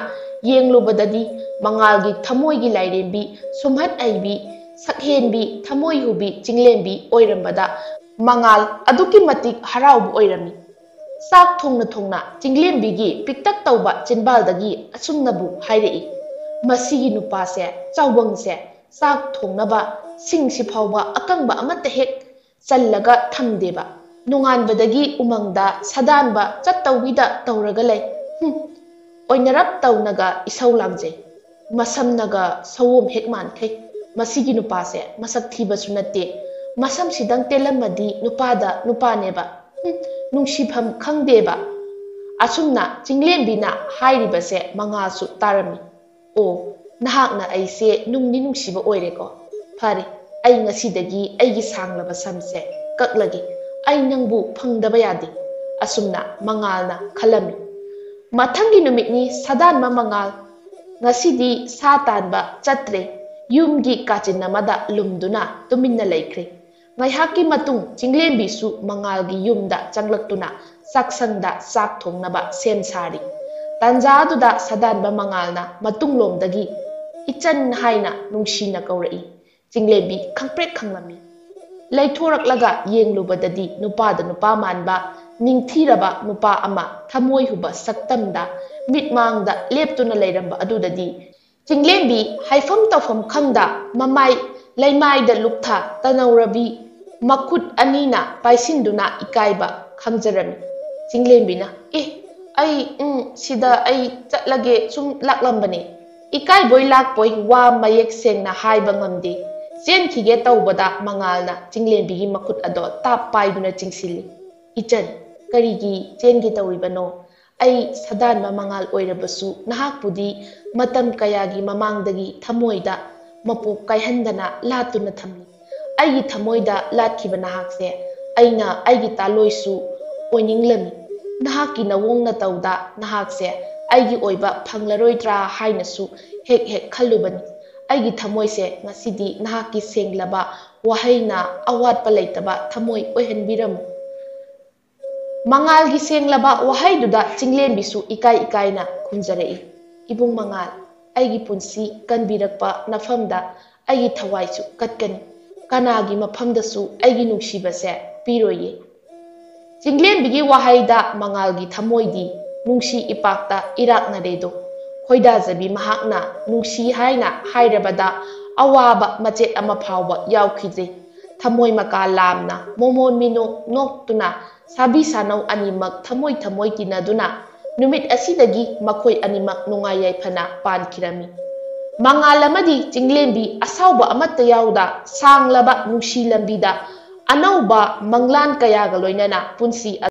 ꯌꯦꯡꯂꯨꯕꯗꯗꯤ ꯃꯉꯥꯜꯒꯤ ꯊꯃꯣꯏꯒꯤ ꯂꯥꯏꯔꯦꯝꯕꯤ, ꯁꯨꯝꯍꯠ ꯍꯩꯕꯤ, ꯁꯛꯍꯦꯟꯕꯤ, ꯊꯃꯣꯏ ꯍꯨꯕꯤ ꯆꯤꯡꯂꯦꯝꯕꯤ ꯑꯣꯏꯔꯝꯕꯗ ꯃꯉꯥꯜ ꯑꯗꯨꯛꯀꯤ ꯃꯇꯤꯛ ꯍꯔꯥꯎꯕ ꯑꯣꯏꯔꯝꯃꯤ꯫ ꯆꯥꯛ ꯊꯣꯡꯅ ꯊꯣꯡꯅ ꯆꯤꯡꯂꯦꯝꯕꯤꯒꯤ ꯄꯤꯛꯇꯛ ꯇꯧꯕ ꯆꯤꯟꯕꯥꯜꯗꯒꯤ ꯑꯁꯨꯝꯅꯕꯨ ꯍꯥꯏꯔꯛꯏ, "ꯃꯁꯤꯒꯤ ꯅꯨꯄꯥꯁꯦ, ꯆꯥꯎꯕꯪꯁꯦ, ꯆꯥꯛ ꯊꯣꯡꯅꯕ ꯁꯤꯡꯁꯤ ꯐꯥꯎꯕ ꯑꯀꯪꯕ ꯑꯃꯠꯇ ꯍꯦꯛ ꯆꯜꯂꯒ ꯊꯝꯗꯦꯕ꯫ ꯅꯣꯡꯉꯥꯟꯕꯗꯒꯤ ꯎꯃꯪꯗ ꯁꯥꯗꯥꯟꯕ ꯆꯠꯇꯧꯒꯤꯗ ꯇꯧꯔꯒ ꯂꯩ꯫ ꯍꯨꯝ, ꯑꯣꯏꯅꯔꯞ ꯇꯧꯅꯒ ꯏꯁꯧ ꯂꯥꯡꯖꯩ꯫ ꯃꯁꯝꯅꯒ ꯁꯑꯣꯝ ꯍꯦꯛ ꯃꯥꯟꯈꯩ꯫ ꯃꯁꯤꯒꯤ ꯅꯨꯄꯥꯁꯦ ꯃꯁꯛ ꯊꯤꯕꯁꯨ ꯅꯠꯇꯦ꯫ ꯃꯁꯝꯁꯤꯗꯪ ꯇꯦꯜꯂꯝꯃꯗꯤ ꯅꯨꯄꯥꯗ ꯅꯨꯄꯥꯅꯦꯕ"꯫ ꯅꯨꯡꯁꯤꯐꯝ ꯈꯪꯗꯦꯕ꯫ ꯑꯁꯨꯝꯅ ꯆꯤꯡꯂꯦꯝꯕꯤꯅ ꯍꯥꯏꯔꯤꯕꯁꯦ ꯃꯉꯥꯜꯁꯨ ꯇꯥꯔꯝꯃꯤ꯫ "ꯑꯣ, ꯅꯍꯥꯛꯅ ꯑꯩꯁꯦ ꯅꯨꯡꯗꯤ ꯅꯨꯡꯁꯤꯕ ꯑꯣꯏꯔꯦꯀꯣ꯫ ꯐꯔꯦ, ꯑꯩ ꯉꯁꯤꯗꯒꯤ ꯑꯩꯒꯤ ꯁꯥꯡꯂꯕ ꯁꯝꯁꯦ ꯀꯛꯂꯒꯦ꯫ ꯑꯩ ꯅꯪꯕꯨ ꯐꯪꯗꯕ ꯌꯥꯗꯦ", ꯑꯁꯨꯝꯅ ꯃꯉꯥꯜꯅ ꯈꯜꯂꯝꯃꯤ꯫ ꯃꯊꯪꯒꯤ ꯅꯨꯃꯤꯠꯅꯤ꯫ ꯁꯥꯗꯥꯟꯕ ꯃꯉꯥꯜ ꯉꯁꯤꯗꯤ ꯁꯥ ꯇꯥꯟꯕ ꯆꯠꯇ꯭ꯔꯦ꯫ ꯌꯨꯝꯒꯤ ꯀꯥꯆꯤꯟ ꯑꯃꯗ ꯂꯨꯝꯗꯨꯅ ꯇꯨꯃꯤꯟꯅ ꯂꯩꯈ꯭ꯔꯦ꯫ ꯉꯥꯏꯍꯥꯛꯀꯤ ꯃꯇꯨꯡ ꯆꯤꯡꯂꯦꯝꯕꯤꯁꯨ ꯃꯉꯥꯜꯒꯤ ꯌꯨꯝꯗ ꯆꯪꯂꯛꯇꯨꯅ ꯆꯥꯛꯁꯪꯗ ꯆꯥꯛ ꯊꯣꯡꯅꯕ ꯁꯦꯝ ꯁꯥꯔꯤ꯫ ꯇꯥꯟꯖꯥꯗꯨꯗ ꯁꯥꯗꯥꯟꯕ ꯃꯉꯥꯜꯅ ꯃꯇꯨꯡꯂꯣꯝꯗꯒꯤ "ꯏꯆꯟ" ꯍꯥꯏꯅ ꯅꯨꯡꯁꯤꯅ ꯀꯧꯔꯛꯏ꯫ ꯆꯤꯡꯂꯦꯝꯕꯤ ꯈꯪꯄ꯭ꯔꯦꯛ ꯈꯪꯂꯝꯃꯤ꯫ ꯂꯩꯊꯣꯔꯛꯂꯒ ꯌꯦꯡꯂꯨꯕꯗꯗꯤ ꯅꯨꯄꯥꯗ ꯅꯨꯄꯥ ꯃꯥꯟꯕ, ꯅꯤꯡꯊꯤꯔꯕ ꯅꯨꯄꯥ ꯑꯃ ꯊꯃꯣꯏ ꯍꯨꯕ ꯁꯛꯇꯝꯗ ꯃꯤꯠꯃꯥꯡꯗ ꯂꯦꯞꯇꯨꯅ ꯂꯩꯔꯝꯕ ꯑꯗꯨꯗꯗꯤ ꯆꯤꯡꯂꯦꯝꯕꯤ ꯍꯥꯏꯐꯝ ꯇꯧꯐꯝ ꯈꯪꯗ ꯃꯃꯥꯏ ꯂꯩꯃꯥꯏꯗ ꯂꯨꯞꯊ ꯇꯅꯧꯔꯕꯤ ꯃꯈꯨꯠ ꯑꯅꯤꯅ ꯄꯥꯏꯁꯤꯟꯗꯨꯅ ꯏꯀꯥꯏꯕ ꯈꯪꯖꯔꯝꯃꯤ꯫ ꯆꯤꯡꯂꯦꯝꯕꯤꯅ, "ꯑꯦ, ꯑꯩ, ꯎꯝ, ꯁꯤꯗ ꯑꯩ ꯆꯠꯂꯒꯦ ꯁꯨꯝ ꯂꯥꯛꯂꯝꯕꯅꯦ꯫ ꯏꯀꯥꯏꯕꯣꯏ ꯂꯥꯛꯄꯣꯏ ꯋꯥ ꯃꯌꯦꯛ ꯁꯦꯡꯅ ꯍꯥꯏꯕ ꯉꯝꯗꯦ"꯫ ꯆꯦꯟꯈꯤꯒꯦ ꯇꯧꯕꯗ ꯃꯉꯥꯜꯅ ꯆꯤꯡꯂꯦꯝꯕꯤꯒꯤ ꯃꯈꯨꯠ ꯑꯗꯣ ꯇꯥꯞ ꯄꯥꯏꯗꯨꯅ ꯆꯤꯡꯁꯤꯜꯂꯤ꯫ "ꯏꯆꯟ, ꯀꯔꯤꯒꯤ ꯆꯦꯟꯒꯦ ꯇꯧꯔꯤꯕꯅꯣ? ꯑꯩ ꯁꯥꯗꯥꯟꯕ ꯃꯉꯥꯜ ꯑꯣꯏꯔꯕꯁꯨ ꯅꯍꯥꯛꯄꯨꯗꯤ ꯃꯇꯝ ꯀꯌꯥꯒꯤ ꯃꯃꯥꯡꯗꯒꯤ ꯊꯃꯣꯏꯗ ꯃꯄꯨ ꯀꯥꯏꯍꯟꯗꯅ ꯂꯥꯠꯇꯨꯅ ꯊꯝꯂꯤ꯫ ꯑꯩꯒꯤ ꯊꯃꯣꯏꯗ ꯂꯥꯠꯈꯤꯕ ꯅꯍꯥꯛꯁꯦ ꯑꯩꯅ ꯑꯩꯒꯤ ꯇꯥꯂꯣꯏꯁꯨ ꯑꯣꯏꯅꯤꯡꯂꯝꯃꯤ꯫ ꯅꯍꯥꯛꯀꯤ ꯅꯋꯣꯡ ꯅꯇꯧꯗ ꯅꯍꯥꯛꯁꯦ ꯑꯩꯒꯤ ꯑꯣꯏꯕ ꯐꯪꯂꯔꯣꯏꯗ꯭ꯔꯥ ꯍꯥꯏꯅꯁꯨ ꯍꯦꯛ ꯍꯦꯛ ꯈꯜꯂꯨꯕꯅꯤ꯫ ꯑꯩꯒꯤ ꯊꯃꯣꯏꯁꯦ ꯉꯁꯤꯗꯤ ꯅꯍꯥꯛꯀꯤ ꯁꯦꯡꯂꯕ ꯋꯥꯍꯩꯅ ꯑꯋꯥꯠꯄ ꯂꯩꯇꯕ ꯊꯃꯣꯏ ꯑꯣꯏꯍꯟꯕꯤꯔꯝꯃꯨ"꯫ ꯃꯉꯥꯜꯒꯤ ꯁꯦꯡꯂꯕ ꯋꯥꯍꯩꯗꯨꯗ ꯆꯤꯡꯂꯦꯝꯕꯤꯁꯨ ꯏꯀꯥꯏ ꯏꯀꯥꯏꯅ ꯈꯨꯝꯖꯔꯛꯏ, "ꯏꯕꯨꯡ ꯃꯉꯥꯜ, ꯑꯩꯒꯤ ꯄꯨꯟꯁꯤ ꯀꯟꯕꯤꯔꯛꯄ ꯅꯐꯝꯗ ꯑꯩꯒꯤ ꯊꯋꯥꯏꯁꯨ ꯀꯠꯀꯅꯤ꯫ ꯀꯅꯥꯒꯤ ꯃꯐꯝꯗꯁꯨ ꯑꯩꯒꯤ ꯅꯨꯡꯁꯤꯕꯁꯦ ꯄꯤꯔꯣꯏꯌꯦ"꯫ ꯆꯤꯡꯂꯦꯝꯕꯤꯒꯤ ꯋꯥꯍꯩꯗ ꯃꯉꯥꯜꯒꯤ ꯊꯃꯣꯏꯗꯤ ꯅꯨꯡꯁꯤ ꯏꯄꯥꯛꯇ ꯏꯔꯥꯛꯅꯔꯦꯗꯣ꯫ ꯈꯣꯏꯗꯥꯖꯕꯤ ꯃꯍꯥꯛꯅ ꯅꯨꯡꯁꯤ ꯍꯥꯏꯅ ꯍꯥꯏꯔꯕꯗ ꯑꯋꯥꯕ ꯃꯆꯦꯠ ꯑꯃ ꯐꯥꯎꯕ ꯌꯥꯎꯈꯤꯗ꯭ꯔꯦ꯫ ꯊꯃꯣꯏ ꯃꯀꯥ ꯂꯥꯝꯅ ꯃꯣꯃꯣꯟ ꯃꯤꯅꯣꯛ ꯅꯣꯛꯇꯨꯅ ꯁꯥꯕꯤ ꯁꯥꯅꯧ ꯑꯅꯤꯃꯛ ꯊꯃꯣꯏ ꯊꯃꯣꯏ ꯇꯤꯟꯅꯗꯨꯅ ꯅꯨꯃꯤꯠ ꯑꯁꯤꯗꯒꯤ ꯃꯈꯣꯏ ꯑꯅꯤꯃꯛ ꯅꯨꯡꯉꯥꯏ ꯌꯥꯏꯐꯅ ꯄꯥꯟꯈꯤꯔꯝꯃꯤ꯫ ꯃꯉꯥꯜ ꯑꯃꯗꯤ ꯆꯤꯡꯂꯦꯝꯕꯤ ꯑꯁꯥꯎꯕ ꯑꯃꯠꯇ ꯌꯥꯎꯗ ꯁꯥꯡꯂꯕ ꯅꯨꯡꯁꯤ ꯂꯝꯕꯤꯗ ꯑꯅꯧꯕ ꯃꯪꯂꯥꯟ ꯀꯌꯥꯒ ꯂꯣꯏꯅꯅ ꯄꯨꯟꯁꯤ